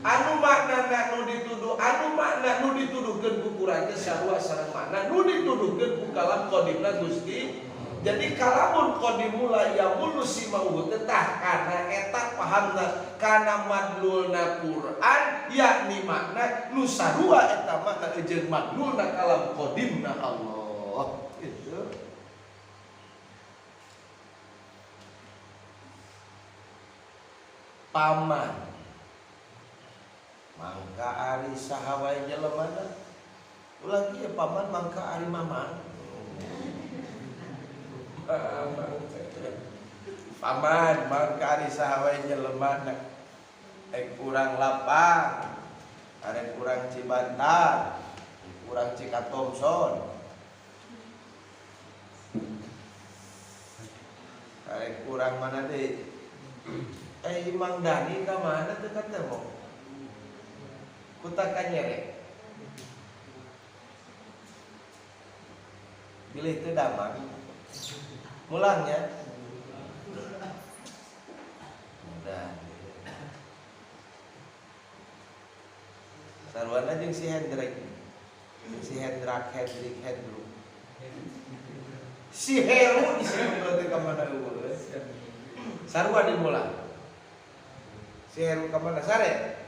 anu maknana nu dituduh, anu makna nu dituduhkeun ku Quran teh sarua sareng makna nu dituduhkeun ku kalam qadimna Gusti. Jadi kalamun qadimula yamulu simauhu teh kana eta pahamna kana madlulna Quran yakni makna nu sarua eta makna jeung madlulna kalam qadimna Allah. Gitu. Paman mangka ari saha wae jelemana ulah kieu paman mangka ari mamang. Paman mangka ari saha wae jelemana ek urang Lapang, arek urang Cibantar, urang Cikatomson, arek urang mana deui? Mang Dani ka mana teu katemu? Kuta kanyere. Bilih teu damang. Mulangnya. Mudah. Sarwana jeung si Hendrik. Si Hendrak, Hendrik, Hendru. Si Heru si berarti ka mana eueuh. Sarua dimulang. Si Heru ka mana sare?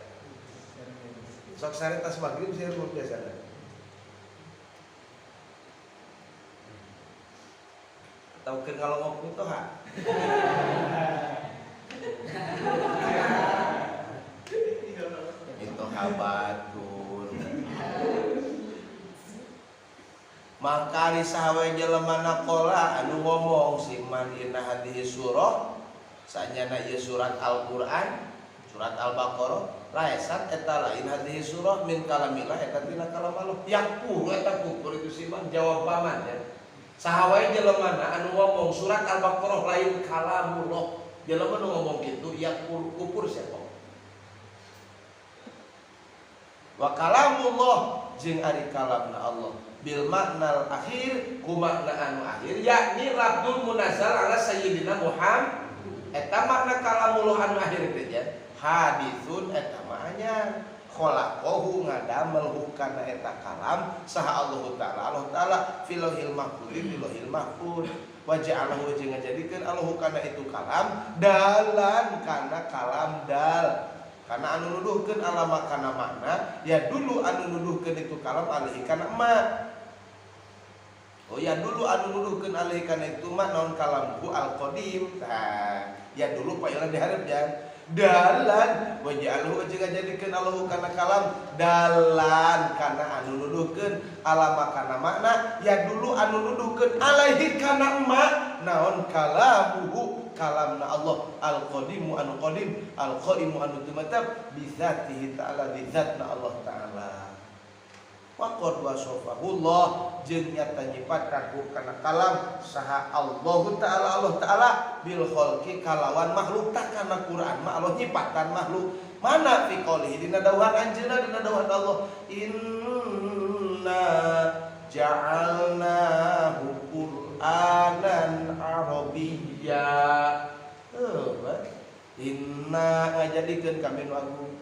Sok sare tas maghrib si Heru biasana. Atau keur ngalongok itu ha. Itu habatur. Mangka ari saha wae jelema naqala anu ngomong si man inna hadhihi surah sanyana ieu surat Al-Qur'an, surat Al-Baqarah, laesat eta lain hadhihi surah min kalamillah eta tina kalam Allah. Yakfur eta kufur itu si man jawab paman ya. Saha wae jelemana anu ngomong surat Al-Baqarah lain kalamullah. Jelema nu ngomong kitu yakfur kufur siapa? Wa kalamullah jeung ari kalamna Allah bil maknal akhir ku makna anu akhir yakni lafdzul munazzal ala sayyidina Muhammad. Eta makna kalamullah anu akhir teh nya haditsun eta mah nya khalaqahu ngadamel hukana eta kalam saha Allah taala, Allah taala fil lauhil mahfuz di lauhil mahfuz wa ja'alahu jeung ngajadikeun Allahu kana itu kalam dalan kana kalam dal kana anu nuduhkeun alama kana makna ya dulu anu nuduhkeun itu kalam alaihi kana ma. Oh ya dulu anu nuduhkeun alaihi kana itu ma naon kalamhu al qadim. Tah ya dulu payola dihareup jan dalan wa ja'alahu jeung ngajadikeun Allahu kana kalam dalan kana anu nuduhkeun alama kana makna ya dulu anu nuduhkeun alaihi kana ma naon kalamuhu kalamna Allah al qadimu anu qadim al qaimu anu tumattab bi dzatihi ta'ala bi dzatna Allah ta'ala. Wa qad wasafahullah jeung nyata nyipatkan kana kalam saha Allah ta'ala, Allah ta'ala bil khalqi kalawan makhluk tak kana Quran mah Allah nyipatan makhluk mana fi qaulihi dina dawuhan anjeunna dina dawuhan Allah inna ja'alnahu Qur'anan Arabiyya. Inna ngajadikeun kami nu agung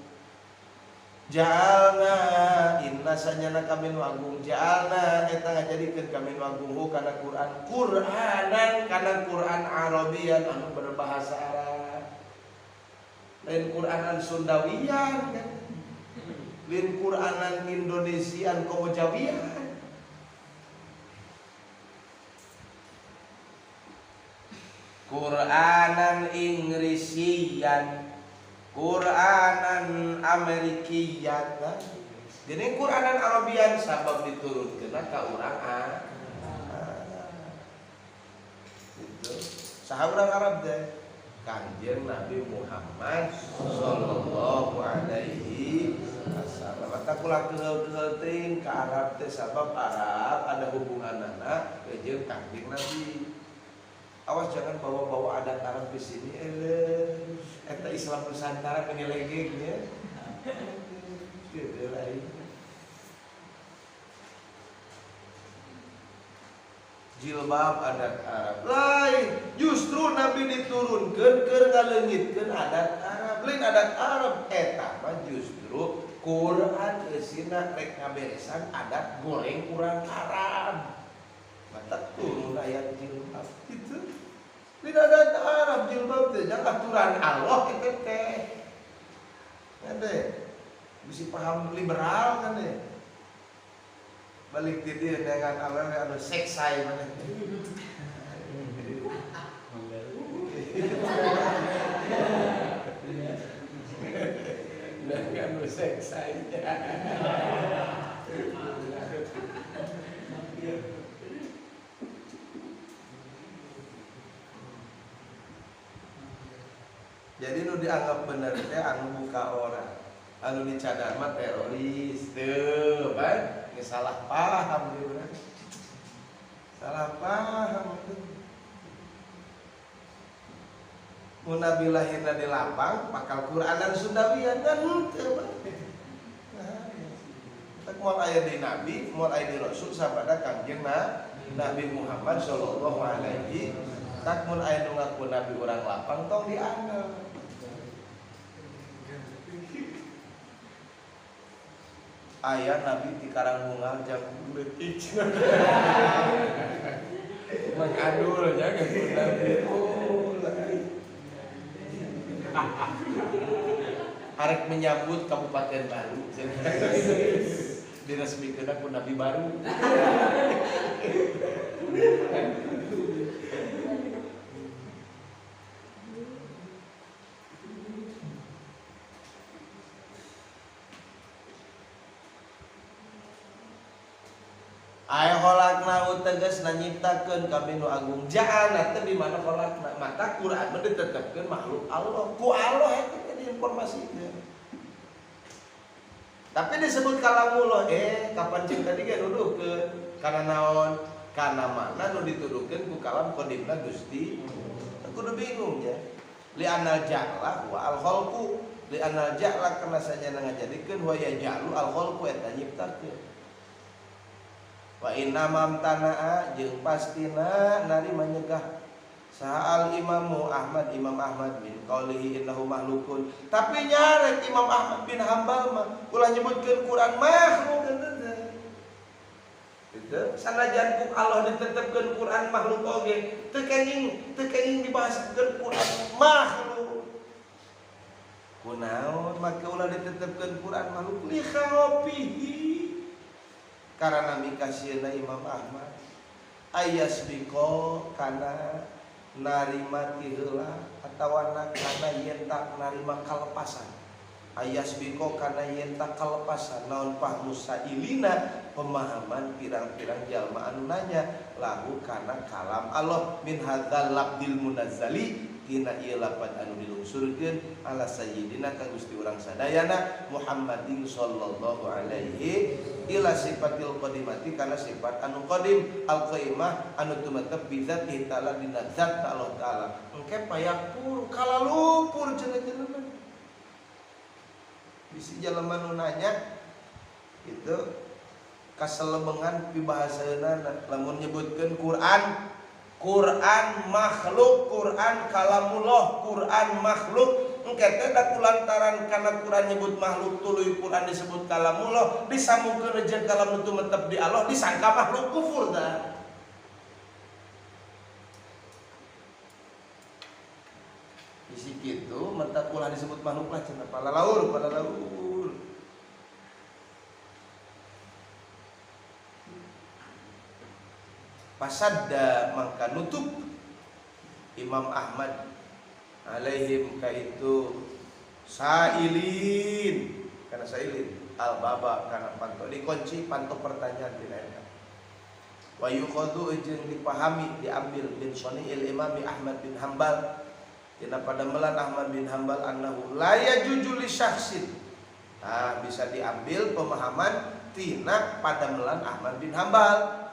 ja'alna inna sanyana kami nu agung ja'alna eta ngajadikeun kami nu agung kana Quran Qur'anan kana Quran Arabian anu berbahasa Arab. Lain Quranan Sundawian kan. Lain Quranan Indonesian komo Jawian. Quranan Inggrisien, Quranan Amerikian. Jadi Quranan Arabian sabab diturunkeun ka urang Arab. Gitu. Saha urang Arab teh? Kanjeng Nabi Muhammad sallallahu alaihi wasallam. Mata kula keheul-keheul teuing ka Arab teh sabab Arab ada hubunganana jeung Kanjeng Nabi. Awas jangan bawa-bawa adat Arab ke sini. Eta Islam Nusantara ini legengnya. Gitu lain. Jilbab adat Arab lain, justru Nabi diturunkeun keur ngaleungitkeun adat Arab. Lain adat Arab eta mah justru Quran eusina rek ngaberesan adat goreng urang Arab. Mata turun ayat jilbab gitu. Lain adat Arab jilbab teh jangan aturan Allah eta teh. Kan teh bisi paham liberal kan teh. Balik di dia dengan awewe anu seksai mana. Dengan anu seksai. Jadi nu dianggap bener teh anu buka orang, anu dicadar mah teroris teu, bae. Ini salah paham dia, salah paham itu. Mun Nabi lahirna di lapang, bakal Quranan Sundawian kan henteu. Nah, moal aya di Nabi, moal aya di Rasul sabada Kangjeng Nabi Muhammad sallallahu alaihi. Tak mun aya nu ngaku Nabi urang lapang tong dianggap. Aya Nabi di Karangbunga jam leutik. Mengadul nya ngaku Nabi. Oh, lain. Arek menyambut kabupaten baru. Diresmikeun ku Nabi baru. Ay kholaqna tegasna nyiptakeun kami nu agung. Ja'alna teh di mana kholaqna? Mata Quran mah ditetepkeun makhluk Allah. Ku Allah eta teh diinformasikeun. Tapi disebut kalamullah, kapan cing tadi ge nuduhkeun? Kana naon? Kana mana nu dituduhkeun ku kalam qadimna Gusti. Kudu bingung ya. Li anal ja'la wa al khalqu, li anal ja'la kana sanyana ngajadikeun wa ya ja'lu al khalqu eta nyiptakeun. Wa inna mamtana'a jeung pastina narima nyegah saha al imamu Ahmad, Imam Ahmad bin qaulihi innahu mahlukun. Tapi nyarek Imam Ahmad bin Hambal mah ulah nyebutkeun Quran makhluk teu. Gitu. Sanajan ku Allah ditetepkeun Quran makhluk oge, teu kenging dibahasakeun Quran makhluk. Kunaon maka ulah ditetepkeun Quran makhluk li khawfihi. Karena mikasieuna Imam Ahmad ayasbiko kana narima ti heula atawa kana yen tak narima kalepasan. Ayasbiko kana yen tak kalepasan naon fahmu sailina pemahaman pirang-pirang jalma anu nanya lahu kana kalam Allah min hadzal labdil munazzali tina ieu lapad anu dilungsurkeun ala sayyidina ka Gusti urang sadayana Muhammadin sallallahu alaihi ila sifatil qadimati kana sifat anu qadim al qaimah anu tumetep bizatihi ta'ala dina zat Allah ta'ala. Engke payakpur kalalupur cenah-cenah bisi jalma nu nanya itu kaselebengan pibahasaeunana lamun nyebutkeun Quran, Quran makhluk, Quran kalamullah, Quran makhluk. Engke teh da kulantaran kana Quran nyebut makhluk tuluy Quran disebut kalamullah, disambungkeun jeung kalam nu tumetep di Allah disangka makhluk kufur tah. Bisi kitu mentak ulah disebut makhluk lah cenah palalaur palalaur. Pasadda mangka nutup Imam Ahmad alaihim ka itu sailin kana sailin al baba kana panto dikunci panto pertanyaan tina eta. Wa yuqadu jeung dipahami diambil bin Soni'il Imam Ahmad bin Hanbal tina padamelan Ahmad bin Hanbal annahu la yajuju li syakhsin. Nah, bisa diambil pemahaman tina padamelan Ahmad bin Hanbal.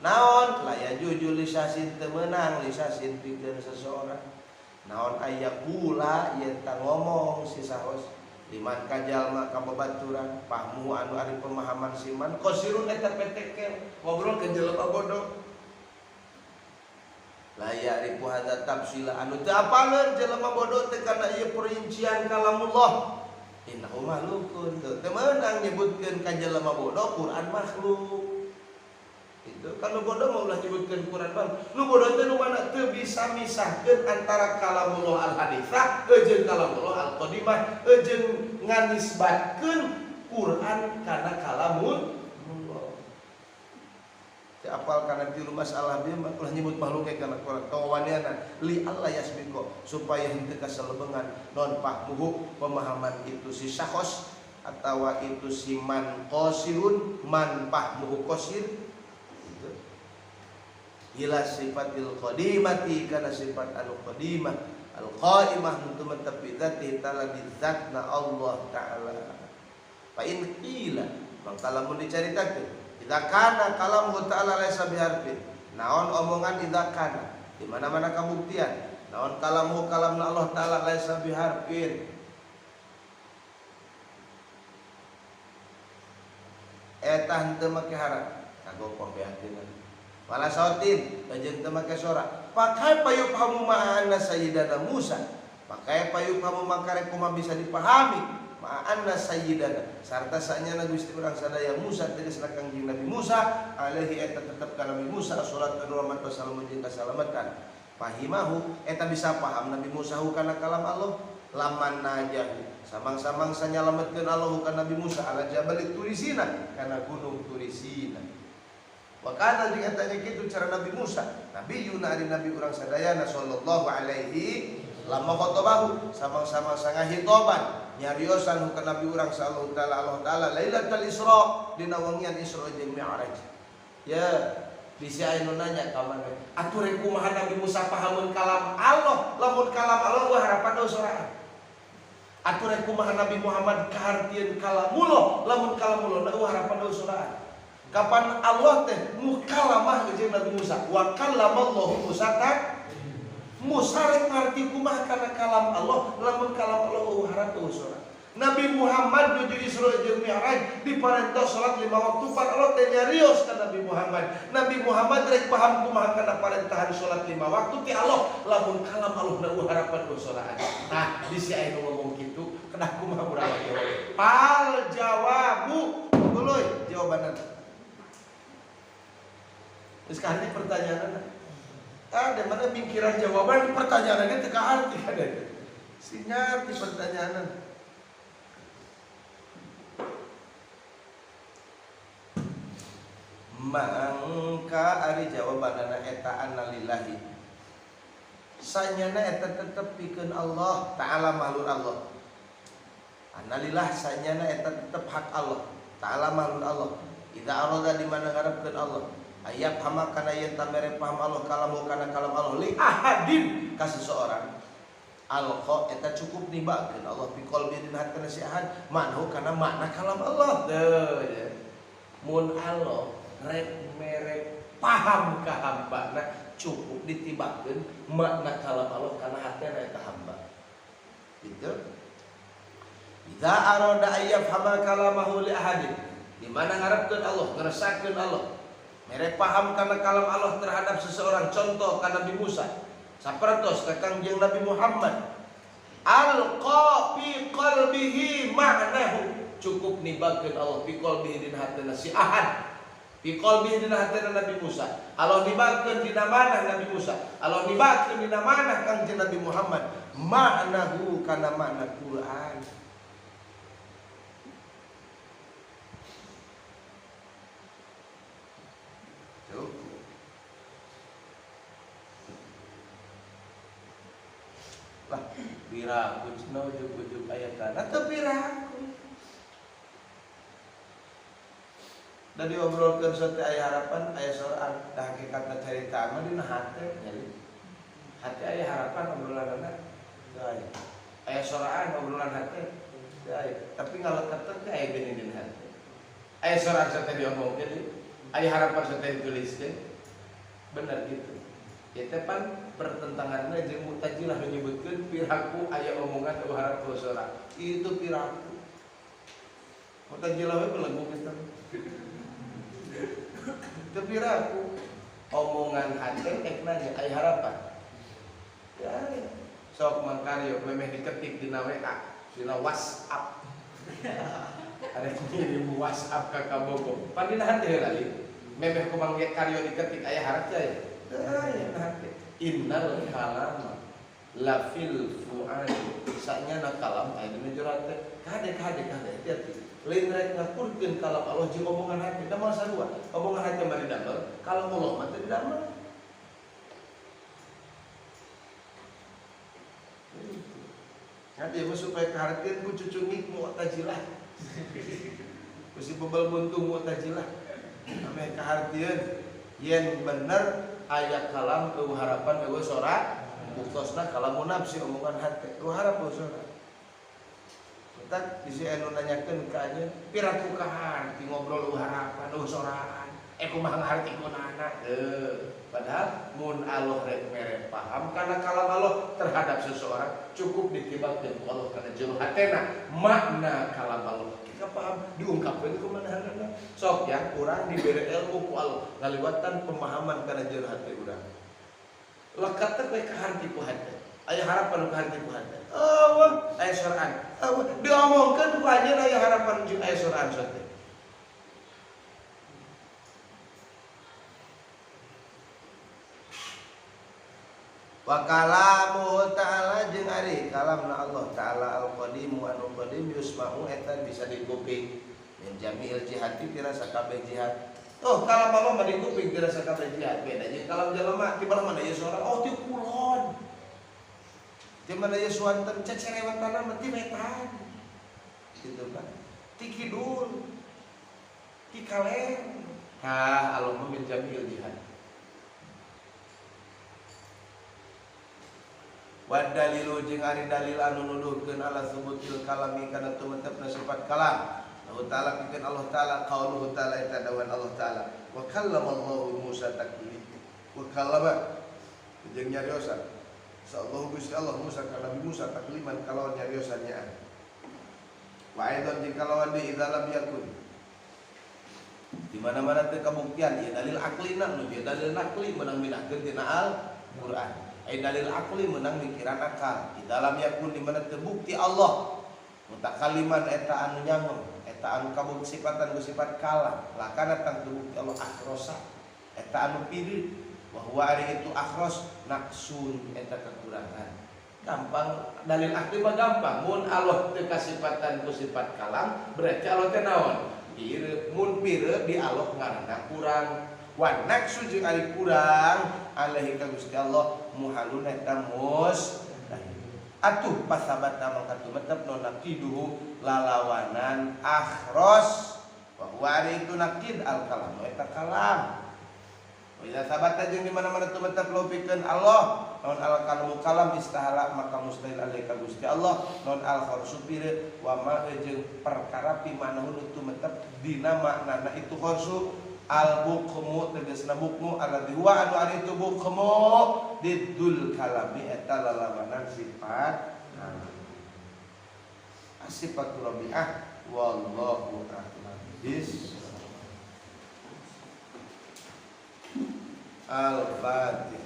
Naon la yajuju li syakhsin teu meunang li syakhsin pikeun seseorang. Naon aya kula yen ta ngomong si sahos liman kajalma ka babaturan pahmu anu ari pemahaman siman qasirun eta petekel ngobrol ke jelema bodoh. La ya'rifu hadza tafsila anu teu apaleun jelema bodoh teh kana ieu perincian kalamullah. Innahu makhlukun teu meunang nyebutkeun ka jelema bodoh Quran makhluk. Itu kalau bodoh mah ulah nyebutkeun Quran makhluk. Nu bodoh teh nu mana teu bisa misahkeun antara kalamullah al-haditsah jeung kalamullah al-qadimah jeung nganisbatkeun Quran kana kalamullah. Teu apal kana tilu masalah bieu mah ulah nyebut makhluk kana Quran kawanianan li Allah yasbiko supaya henteu kaselebengan non fahmuhu pemahaman itu si syakhos atawa itu si man qasirun man fahmuhu qasir itu ila sifatil qadimati kana sifat anu qadimah al qaimah nu tetep bi dzati ta'ala bi dzatna Allah ta'ala. Fa in qila mangka lamun dicaritakeun idza kana kalamu ta'ala laisa biharfin naon omongan idza kana di mana-mana kabuktian naon kalamu kalamna Allah ta'ala laisa biharfin eta henteu make harap kagok pambeakeun wala sautin jeung teu make sora pakai payuphamu ma'anna sayyidana Musa pakai payuphamu mangkare kumaha bisa dipahami ma'anna sayyidana sarta sanyana Gusti urang sadaya Musa tegasna Kangjeng Nabi Musa alaihi eta tetep ka Nabi Musa salatu rahmat wassalamu jeung kasalamatan fahimahu eta bisa paham Nabi Musa kana kalam Allah laman najahu samang-samang sanyalametkeun Allah ka Nabi Musa ala jabal Turisina kana gunung Turisina. Wa kana jeung eta nya kitu cara Nabi Musa Nabi Yuna ari nabi urang sadayana sallallahu alaihi lama khotobahu samang-samang sangahitoban nyariosan ka Nabi urang sallallahu taala Allah taala Lailatul Isra dina wengian Isra jeung Mi'raj. Ya, bisi aya nu nanya ka maneh, atuh rek kumaha Nabi Musa pahameun kalam Allah, lamun kalam Allah eueuh harapan eueuh soraan. Atuh rek kumaha Nabi Muhammad kahartieun kalamullah, lamun kalamullah eueuh harapan eueuh soraan. Kapan Allah teh mukalamah jeung Nabi Musa, wa kallamallahu Musa tak Musa rek ngarti kumaha kana kalam Allah, lamun kalam Allah eueuh harap eueuh salat. Nabi Muhammad nuju Isra jeung Mi'raj diparentah salat 5 waktu pan Allah teh nyarios ka Nabi Muhammad. Nabi Muhammad rek paham kumaha kana parentahan salat 5 waktu ti Allah, lamun kalam Allah eueuh harapan eueuh salat. Nah, bisi aya nu ngomong kitu, kedah kumaha urang jawab. Pal jawabu tuluy jawabanna. Geus kaharti pertanyaanna. Ada mana mikiran jawaban pertanyaannya teu kaharti ada. Sinyar di pertanyaan. Mangka ari jawabanana eta annalillahi. Sanyana eta tetep pikeun Allah ta'ala mahluk Allah. Annalillah sanyana eta tetep hak Allah ta'ala mahluk Allah. Idza arada di mana ngarepkeun Allah ayat hama kana yen tamere paham Allah kalamu kana kalam Allah li ahadin ka seseorang alqa eta cukup nibakeun Allah fi qalbi dina hatena si ahad makna kana makna kalam Allah teu ya. Mun Allah rek mere paham ka hambana cukup ditibakeun makna kalam Allah kana hatena eta hamba gitu. Idza arada ayyafhama kalamahu li ahadin di mana ngarepkeun Allah ngeresakeun Allah mere paham karena kalam Allah terhadap seseorang contoh ka Nabi Musa sapertos ka Kangjeng Nabi Muhammad alqa fi qalbihi ma'nahu cukup nibakeun Allah fi qalbihi dina hatena si ahad fi qalbihi dina hatena Nabi Musa Allah nibakeun dina manah Nabi Musa Allah nibakeun dina manah Kangjeng Nabi Muhammad Maknahu kana makna Quran. Cukup. Lah piraku cenah ujug-ujug aya kana teu piraku. Da diobrolkeun sate aya harapan aya soraan da hakikatna carita mah dina hate nyali. Hate aya harapan obrolanana teu aya. Aya soraan obrolan hate teu aya. Tapi ngaleketan teh aya geuning dina hate. Aya soraan sate diomongkeun, aya harapan sate dituliskeun. Bener gitu. Ieu teh pan pertentanganna jeung Mu'tazilah menyebutkeun piraku aya omongan eueuh harap sora. Itu piraku. Mu'tazilah we belegu kitu. Teu piraku omongan hate ek nanya aya harapan. Ya, sok mangkaryo memeh diketik dina WA, dina WhatsApp. Ada ngirim WhatsApp ka kabogo. Pan dina hate heula li. Memeh kumang karyo diketik aya harap teh aya. Teu aya dina hate. Innal kalama la fil fuadi. Sanyana kalam aya dina jero hate. Kade kade kade hati-hati. Lain rek ngakurkeun kalam Allah jeung omongan hati. Da moal sarua. Omongan hati mah didamel, kalam Allah mah teu didamel. Nanti ya supaya kehartian ku cucungik Mu'tazilah. Ku si bebel buntung Mu'tazilah. Ameh kahartieun yen bener aya kalam eueuh harapan eueuh sora, buktosna kalamun nafsi omongan hati. Eueuh harap eueuh sora. Tah bisi anu nanyakeun ka anjeun, piraku kaharti ngobrol eueuh harapan eueuh soraan. Kumaha ngaharti kunana? Padahal mun Allah rek mere paham karena kalam Allah terhadap seseorang cukup ditibangkeun ku Allah kana jero hatena makna kalam Allah. Kita paham diungkapkeun ku manahanana. Sok ya urang dibere ilmu ku Allah ngaliwatan pemahaman kana jero hate urang. Lekat teh we kaharti ku hate. Aya harapan ku harti ku hate. Eueuh aya soraan. Eueuh diomongkeun ku anjeun aya harapan jeung aya soraan sok teh. Wa kalamuhu ta'ala jeung ari kalamna Allah ta'ala al-qadim wa al-qadim yusma'u eta bisa dikuping min jami'il jihati tira sakabeh jihad. Oh kalam Allah mah dikuping tira sakabeh jihad. Beda jeung kalam jelema ti belah mana ieu sora oh ti kulon. Ti mana ieu suanten cecerewetanna mah ti wetan. Kitu kan. Ti kidul. Ti kaler. Tah Allah mah min jami'il jihad. Wa dalilu jeung ari dalil anu nuduhkeun ala subutil kalami kana tumetepna sifat kalam. Allah ta'ala pikeun Allah ta'ala qauluhu ta'ala eta dawan Allah ta'ala. Wa kallamallahu Musa taklima. Wa kallama jeung nyariosan. Sallallahu Gusti Allah Musa ka Nabi Musa takliman kalawan nyariosan nyaan. Wa aidan jeung kalawan deui idza lam yakun. Di mana-mana teu kabuktian ieu dalil aklina nu ieu dalil nakli meunang mindahkeun tina Al-Qur'an. Ai dalil akli menang mikiran akal. Di dalam yakun di mana terbukti Allah mutakaliman eta anu nyangem, eta anu kabuk sifatan ku sifat kalam. Lakana tang terbukti Allah akhrosa, eta anu pireut. Wa huwa ari itu akhros naqsun eta kekurangan. Gampang dalil akli mah gampang. Mun Allah teu kasifatan ku sifat kalam, berarti Allah teh naon? Pireut. Mun pireut di Allah ngaranna kurang. Wa naqsu jeung ari kurang alaihi ka Gusti Allah muhalun eta mustahil. Atuh pasabatna mangka tumetep nu naqiduhu lalawanan akhros wa huwa ari itu naqid al kalam eta kalam. Wa idza sabata jeung di mana-mana tumetep lopikeun Allah non al kalamu kalam istahala maka mustahil alaihi ka Gusti Allah non al kharsu pire wa ma jeung perkara pimanahu nu tumetep dina maknana itu kharsu al bukmu tegasna bukmu alladzi huwa anu ari itu bukmu didul kalami eta lalawanan sifat kalam. As-sifatu rabi'ah wallahu a'lam bis. Al-Fatihah.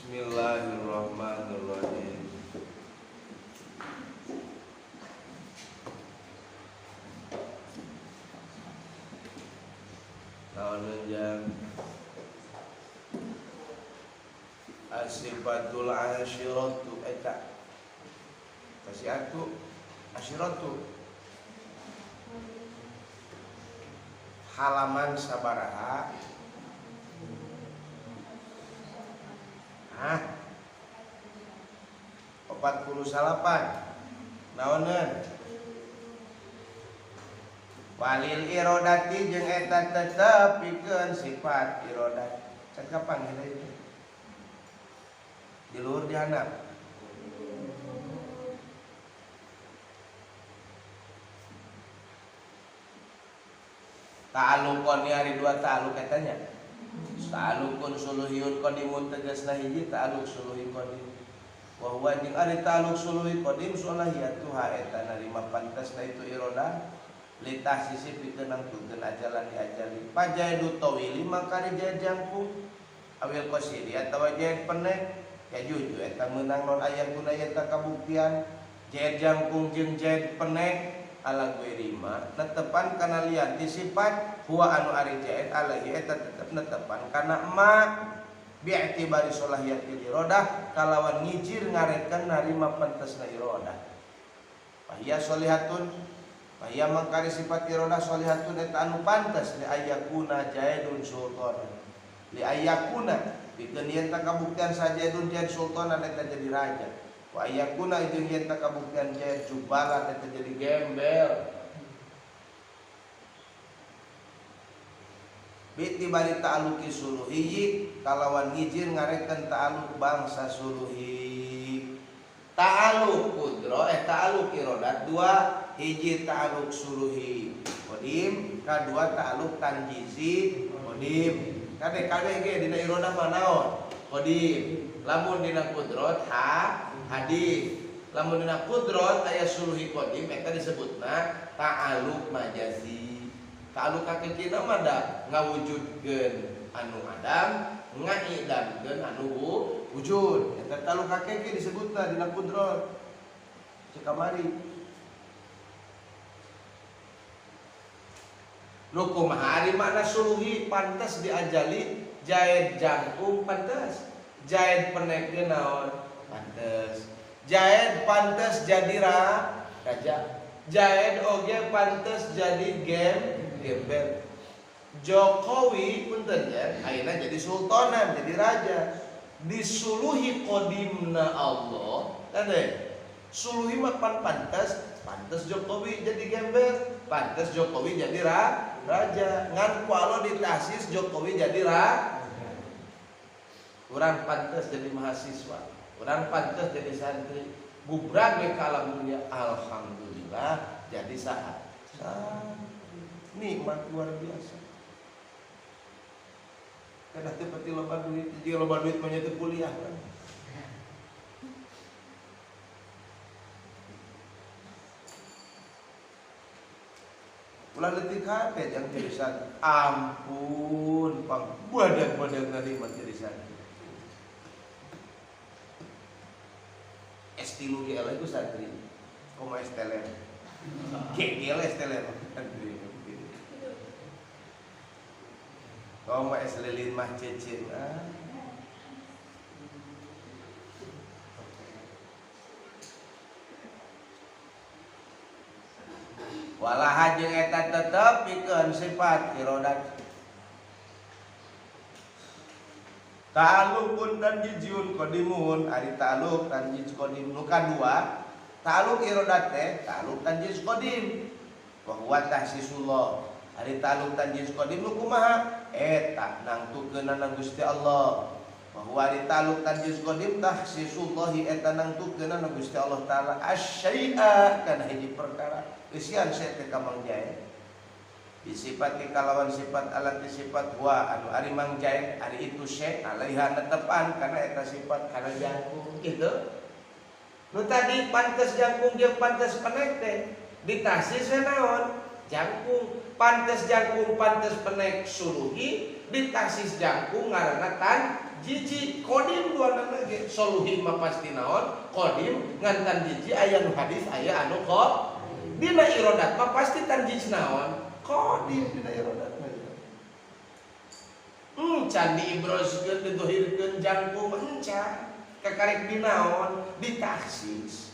Bismillahirrahmanirrahim. Naon menjang asifatul asyiratu eta kasih aku asyiratu halaman sabaraha? Hah? 48. Naoneun? Walil irodati jeung eta tetep pikeun sifat irodat. Can kapan kita itu? Di luhur di handap. Ta'alukon ni hari dua ta'aluk katanya. Ta'alukun suluhiyun qadimun tegasna hiji ta'aluk suluhi qadim. Wa huwa jeung ari ta'aluk suluhi qadim solahiyatuha eta narima pantasna itu irodah litah sisi pikeun nangtukeun ajalan diajali. Pajaidu tawili maka jaid jangkung awil qasiri atawa jaid penek ya juju eta meunang non aya guna eta kabuktian jaid jangkung jeung jaid penek ala guerima netepan kana lian ti sifat huwa anu ari jaid alaihi eta tetep netepan kana ma bi'tibari solahiyatil iradah kalawan ngijir ngarekan narima pantesna iradah. Fahiya sholihatun, fahiya mangkari sifat iradah sholihatun eta anu pantes li ayyakuna jaidun sultan. Li ayyakuna pikeun yen kabuktian sajaidun jaid sultanan eta jadi raja. Wa ayyakuna jeung yen kabuktian jaid jubalan eta jadi gembel. Bitibari ta'aluki suluhi kalawan ngijir ngarekan ta'aluk bangsa suluhi. Ta'aluk kudro ta'aluk irodat dua hiji ta'aluk suluhi qadim, kadua ta'aluk tanjizi qadim. Kade kabeh ge dina irodah mah naon? Qadim. Lamun dina kudrot ha hadis. Lamun dina kudrot aya suluhi qadim eta disebutna ta'aluk majazi. Ta'aluk hakikina mah da ngawujudkeun anu adam, ngaidamkeun anu wujud. Eta ta'aluk hakiki disebutna dina kudrot. Cek kamari. Nu kumaha ari makna suluhi pantes diajali jaid jangkung pantes, jaid penek ge naon? Pantes. Jaid pantes jadi raja. Jaid oge pantes jadi gembel. Jokowi punten ya, ayeuna jadi sultanan, jadi raja. Disuluhi qadimna Allah, kan teh? Suluhi mah pan pantes, pantes Jokowi jadi gembel, pantes Jokowi jadi raja. Ngan ku Allah ditahsis Jokowi jadi raja. Urang pantes jadi mahasiswa, urang pantes jadi santri. Gubrak we ka alam dunia, alhamdulillah jadi saha. Nikmat luar biasa. Kada teu pati loba duit, jika loba duit mah nya teu kuliah kan. Ulah leutik hate jang jadi santri. Ampun, pang badag-badag narima jadi santri. S3 ge eleh ku santri. Komo es teler. Gegel es teler santri. Komo es lilin mah cecin. Walaha jeung eta tetep pikeun sifat irodat. Ta'alukun tanjizyun qadimun, ari ta'aluk tanjiz qadim nu kadua, ta'aluk irodat teh ta'aluk tanjiz qadim. Wa huwa tahsisullah. Ari ta'aluk tanjiz qadim nu kumaha? Eta nangtukeunana Gusti Allah. Wa huwa ari ta'aluk tanjiz qadim tahsisullahi eta nangtukeunana Gusti Allah taala asyai'a kana hiji perkara. Eusian saya teh ka Mang Jaid. Disipati kalawan sifat alat sifat wa anu ari Mang Jaid ari itu syai alaiha netepan karena eta sifat kana jangkung gitu. Nu tadi pantes jangkung jeung pantes penek teh ditahsis naon? Jangkung. Pantes jangkung pantes penek suluhi ditahsis jangkung ngaranna tan jiji kodim duanana ge soluhi mah pasti naon kodim ngan tanjiji aya nu hadis aya anu kok dina irodat mah pasti tanjij naon kodim dina irodat mah can diibroskeun didohirkeun jangkung encan kakarek dinaon ditaksis.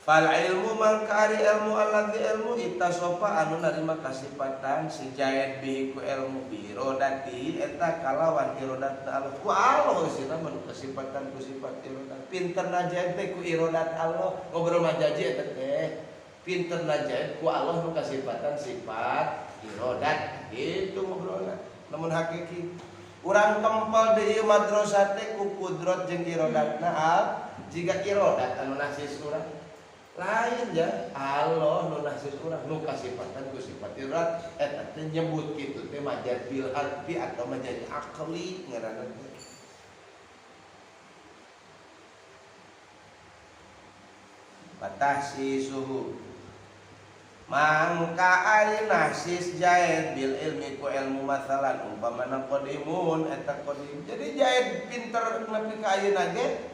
Fal ilmu mangka ari ilmu alladzi ilmu ittasofa anu narima kasipatan si jaid bihi ku ilmu bi irodati eta kalawan irodat Allah ku Allah sina mah kasipatan ku sifat irodat pinterna jaid teh ku irodat Allah ngobrol majaji eta teh pinterna jaid ku Allah nu kasipatan sifat irodat gitu ngobrolna lamun hakiki urang kempal deui madrasah teh ku kudrat jeung irodatna al jiga irodat anu nasis urang lain ya Allah nu nasis urang nu kasipatan ku sifat irodat eta teh nyebut kitu teh majaz bil harfi atau majaz akli ngaranna teh. Batahsisuhu mangka ari nahsis jaid bil ilmi ku ilmu masalan umpamana qadimun eta qadim. Jadi jaid pinter nepi ka ayeuna ge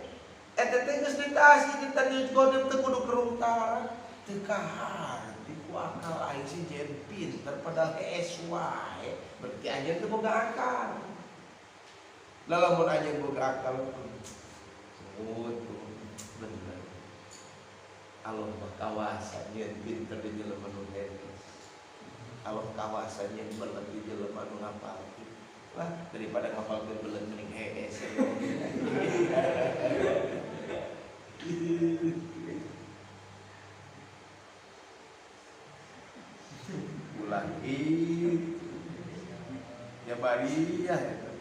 eta teh geus ditasi ditanyut qadim teu kudu kerungtaran teu kaharti ku akal aing si jaid pinter padahal hees wae berarti anjeun teu boga akal. Lah lamun anjeun boga akal bener Allah mah kawasa nyeun pinter di jelema nu hees. Allah kawasa nyeun belet di jelema nu ngapalkeun. Lah daripada ngapalkeun belet mending hees. Ulah itu. Ya bariyah eta.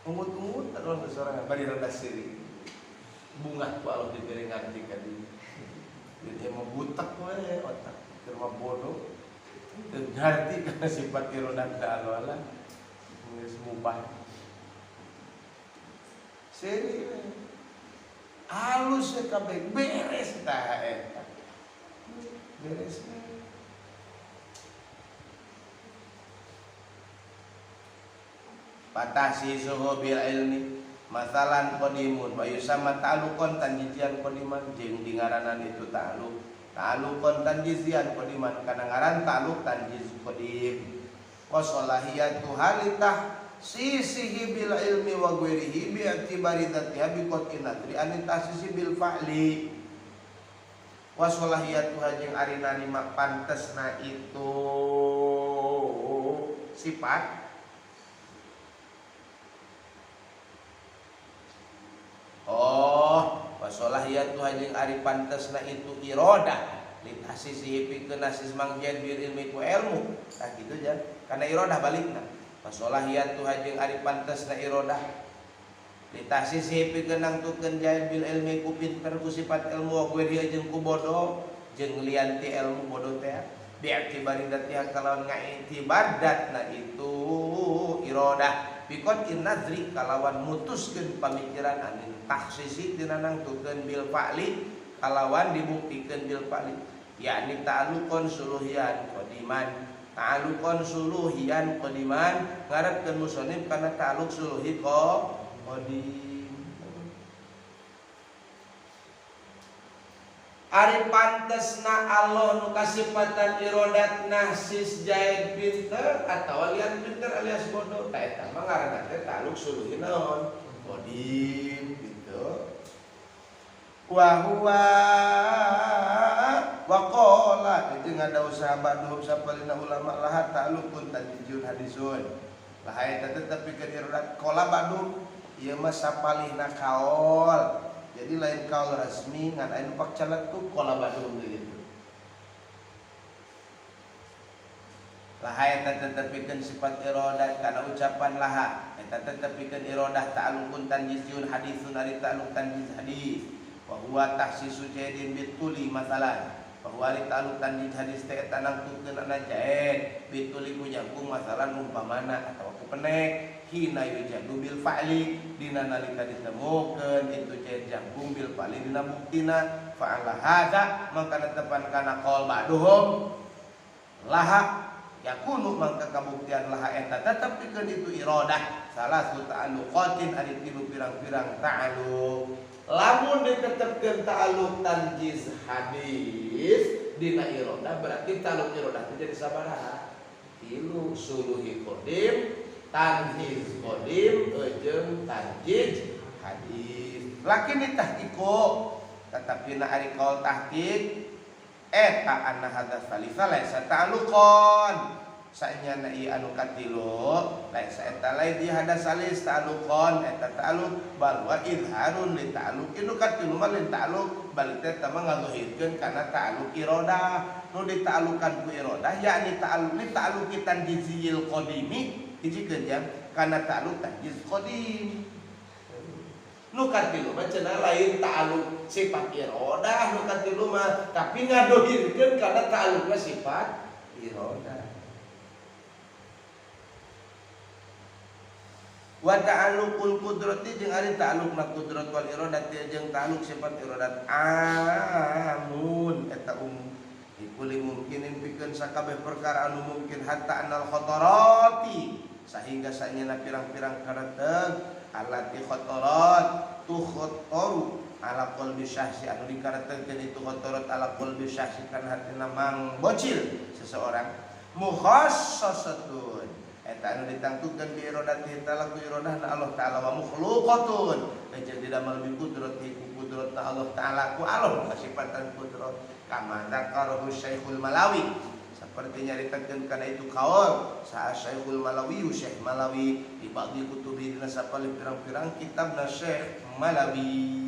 Ungut-ungut kalau seorang bari rada siri. Bunga ku Allah diberi ngarti ka dieu. Jadi emang butak we otak, keur mah bodoh. Teu ngarti kana sifat irodat Allah lah. Geus mubah. Seri we. Halus we kabeh beres tah eta. Beres we. Patahsisuhu bil ilmi masalan qadimun wa yusamma ta'alluqan tanjizian qadiman jeung dingaranan itu ta'alluq ta'alluqan tanjizian qadiman kana ngaran ta'alluq tanjiz qadim wa salahiyatu halitah sisihi bil ilmi wa ghairihi bi i'tibari dzatiha bi qat'in nadri an tahsisi bil fa'li wa salahiyatu jeung ari narima pantesna itu sifat. Oh, wasolahiyatu jeung ari pantesna itu irodah litasisi pikeun nasis mangjian bil ilmi ku ilmu. Tah kitu jan, kana irodah balikna. Wasolahiyatu jeung ari pantesna irodah litasisi pikeun nangtukeun jaid bil ilmi ku pinter ku sifat ilmu wa ghairihi jeung ku bodoh jeung lian ti ilmu bodoh teh bi'tibari dzatiha kalawan nga'tibadatna itu irodah bikot in nazri kalawan mutuskeun pamikiran anin takhsisi tina nangtukeun bil fa'li kalawan dibuktikeun bil fa'li yakni ta'alluqon suluhian qadiman ta'alluqon suluhian qadiman ngarepkeun musannif kana ta'alluq suluhi qadim. Ari pantesna Allah nu kasipatan irodat nahsis jaid pinter atawa lian pinter alias bodoh tah eta mah ngaranna teh ta'alluq suluhi naon qadim gitu. Wa huwa wa qala jeung ada usaha badhum sapalina ulama laha ta'alluqun tanjijun hadisun laha eta teh tepikeun irodat qala badhum ieu mah sapalihna kaol. Jadi lain kaul resmi ngan aya nu pak caletuk qala badhum gitu. Laha eta tetepikeun sifat irodat kana ucapan laha eta tetepikeun irodah ta'alluqun tanjizun hadisun ari ta'alluq tanjiz hadis wa huwa tahsisu jaidin bituli masalan wa huwa ari ta'alluq tanjiz hadis teh eta nangtukeun ana jaid bituli ku jangkung masalan umpamana atawa ku penek hina yujadu bil fa'li dina nalika ditemukeun itu jaid jangkung bil fa'li dina buktina Fa'ala hadza mangka netepan kana qaul ba'duhum laha yakunu mangka kabuktian laha eta tetep pikeun itu iradah salasu ta'alluqatin ari tilu pirang-pirang ta'alluq. Lamun ditetepkeun ta'alluq tanjiz hadis dina iradah berarti ta'alluq iradah teh jadi sabaraha? Tilu, suluhi qadim, tanjiz qadim, jeung tanjiz hadis. Lakin ditahqiqo tetapi na ari qaul tahqiq eta anna hadza salisa laisa ta'alluqan saenyana ieu anu katilu laisa eta lain ieu hadas salis ta'alluqan eta ta'alluq bal wa idharun li ta'alluq nu katilu mah lain ta'alluq balik teh mah ngazohirkeun kana ta'alluq iradah nu dita'alluqan ku iradah yakni ta'alluq li ta'alluqi tanjizil qadimi hijikeun jam kana ta'alluq tanjiz qadim. Nu katilu mah cenah lain ta'alluq sifat iradah nu katilu mah tapi ngadohirkeun kana ta'alluqna sifat iradah. Wa ta'alluqul qudrati jeung ari ta'alluqna qudrat wal iradati jeung ta'alluq sifat iradat amun eta umum dikuli mungkinin pikeun sakabeh perkara anu mungkin hatta anal khatarati sehingga sanyana pirang-pirang kareteg alati khatarat tu khataru ala qalbi syahsi anu dikaretegkeun itu khatarat ala qalbi syahsi kan hatina mang bocil seseorang mukhassasatun eta anu ditangtukeun bi iradati ta'ala ku iradahna Allah ta'ala wa makhluqatun jeung didamel bi qudrati ku qudratna Allah ta'ala ku Allah kasipatan qudrat kama dzakarahu Syekhul Malawi seperti nyaritakeun kana itu kaul saha Syekhul Malawi Syekh Malawi di ba'di kutubi dina sapalih pirang-pirang kitabna Syekh Malawi.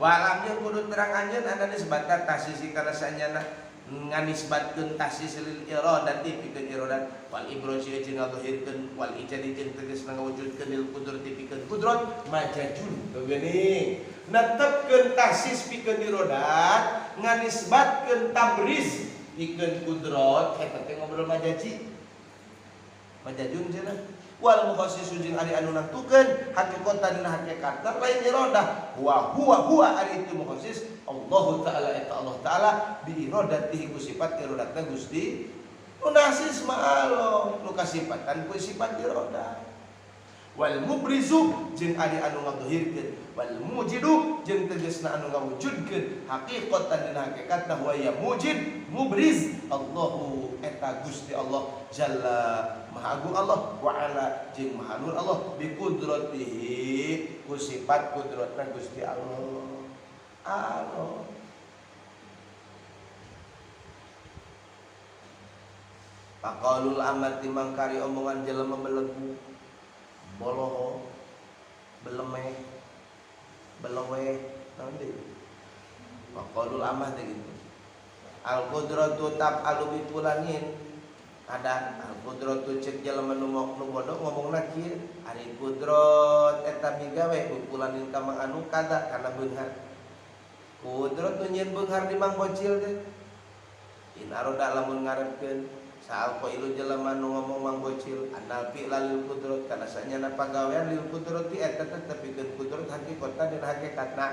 Wa alam jeung kudu terang anjeun ana nisbatan tasisi kana sanyana nganisbatkeun tasis lil iradati pikeun iradat wal ibroji jeung ngadzahirkeun wal ijadi jeung tegasna ngawujudkeun lil qudrati pikeun qudrat majajun geuning netepkeun tasis pikeun iradat nganisbatkeun tabriz pikeun qudrat eta teh ngobrol majaji majajun cenah wal mukhassisu jeung ari anu nangtukeun hakikatan dina hakikatna lain iradah huwa huwa huwa ari itu mukhassis Allah ta'ala eta Allah ta'ala bi iradatihi ku sifat iradatna Gusti nu nasis ma Allah nu kasifatan ku sifat iradah wal mubrizu jeung ari anu ngadzahirkeun wal mujidu jeung tegasna anu ngawujudkeun haqiqatan dina hakikatna huwa ya mujid mubriz Allahu eta Gusti Allah jalla maha agung Allah wa ala jeung maha luhur Allah bi qudratihi ku sifat qudratna Gusti Allah. Allah Paqalul amati mangkari omongan jelema belegu boloho belemeh beleweh naon deui Paqalul amah teh gitu. Al qudratu taf'alu bi fulanin ada al qudratu cek jelema nu bodoh ngomongna kieu ari qudrat eta migawe bi fulanin ka mang anu kada kana beunghar qudrat nu nyieun beunghar di mang bocil teh in aroda lamun ngarepkeun saal qailu jelema nu ngomong mang bocil anal fi'la lil qudrat kana sanyana pagawean lil qudrati eta tetep pikeun qudrat hakikatna dina hakikatna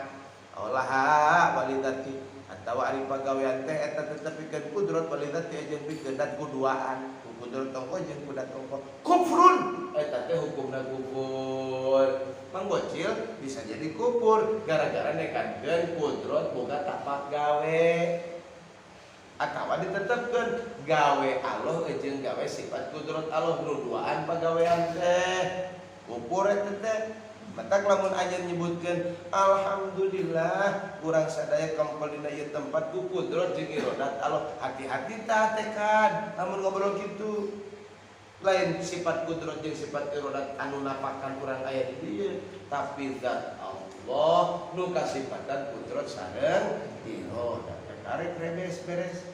olaha walidati atawa ari pagawean teh eta tetep pikeun qudrat walidati jeung pikeun dat kuduaan ku qudrat tongko jeung kudat tongko kufrun eta teh hukumna kufur. Mang bocil bisa jadi kufur gara-gara nekankeun qudrat boga tapak gawe atawa ditetepkeun gawe Allah jeung gawe sifat qudrat Allah nu duaan pagawean teh kufur eta teh. Matak lamun anjeun nyebutkeun alhamdulillah urang sadaya kempel dina ieu tempat ku qudrat jeung iradat Allah hati-hati tah tekad lamun ngobrol kitu lain sifat qudrat jeung sifat iradat anu napakan urang aya di dieu tapi zat Allah nu kasifatan qudrat sareng iradat tarik rebes beres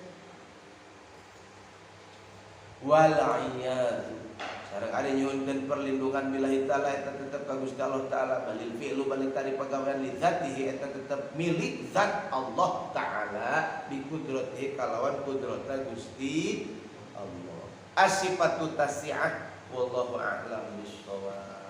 wal iyad sareng ari nyuhunkeun perlindungan billahi ta'ala eta tetep ka Gusti Allah ta'ala balil fi'lu balik tari pagawean li dzatihi eta tetep milik zat Allah ta'ala bi qudratihi kalawan qudratna Gusti Allah. As-sifatu tasi'ah wallahu a'lam bissawab.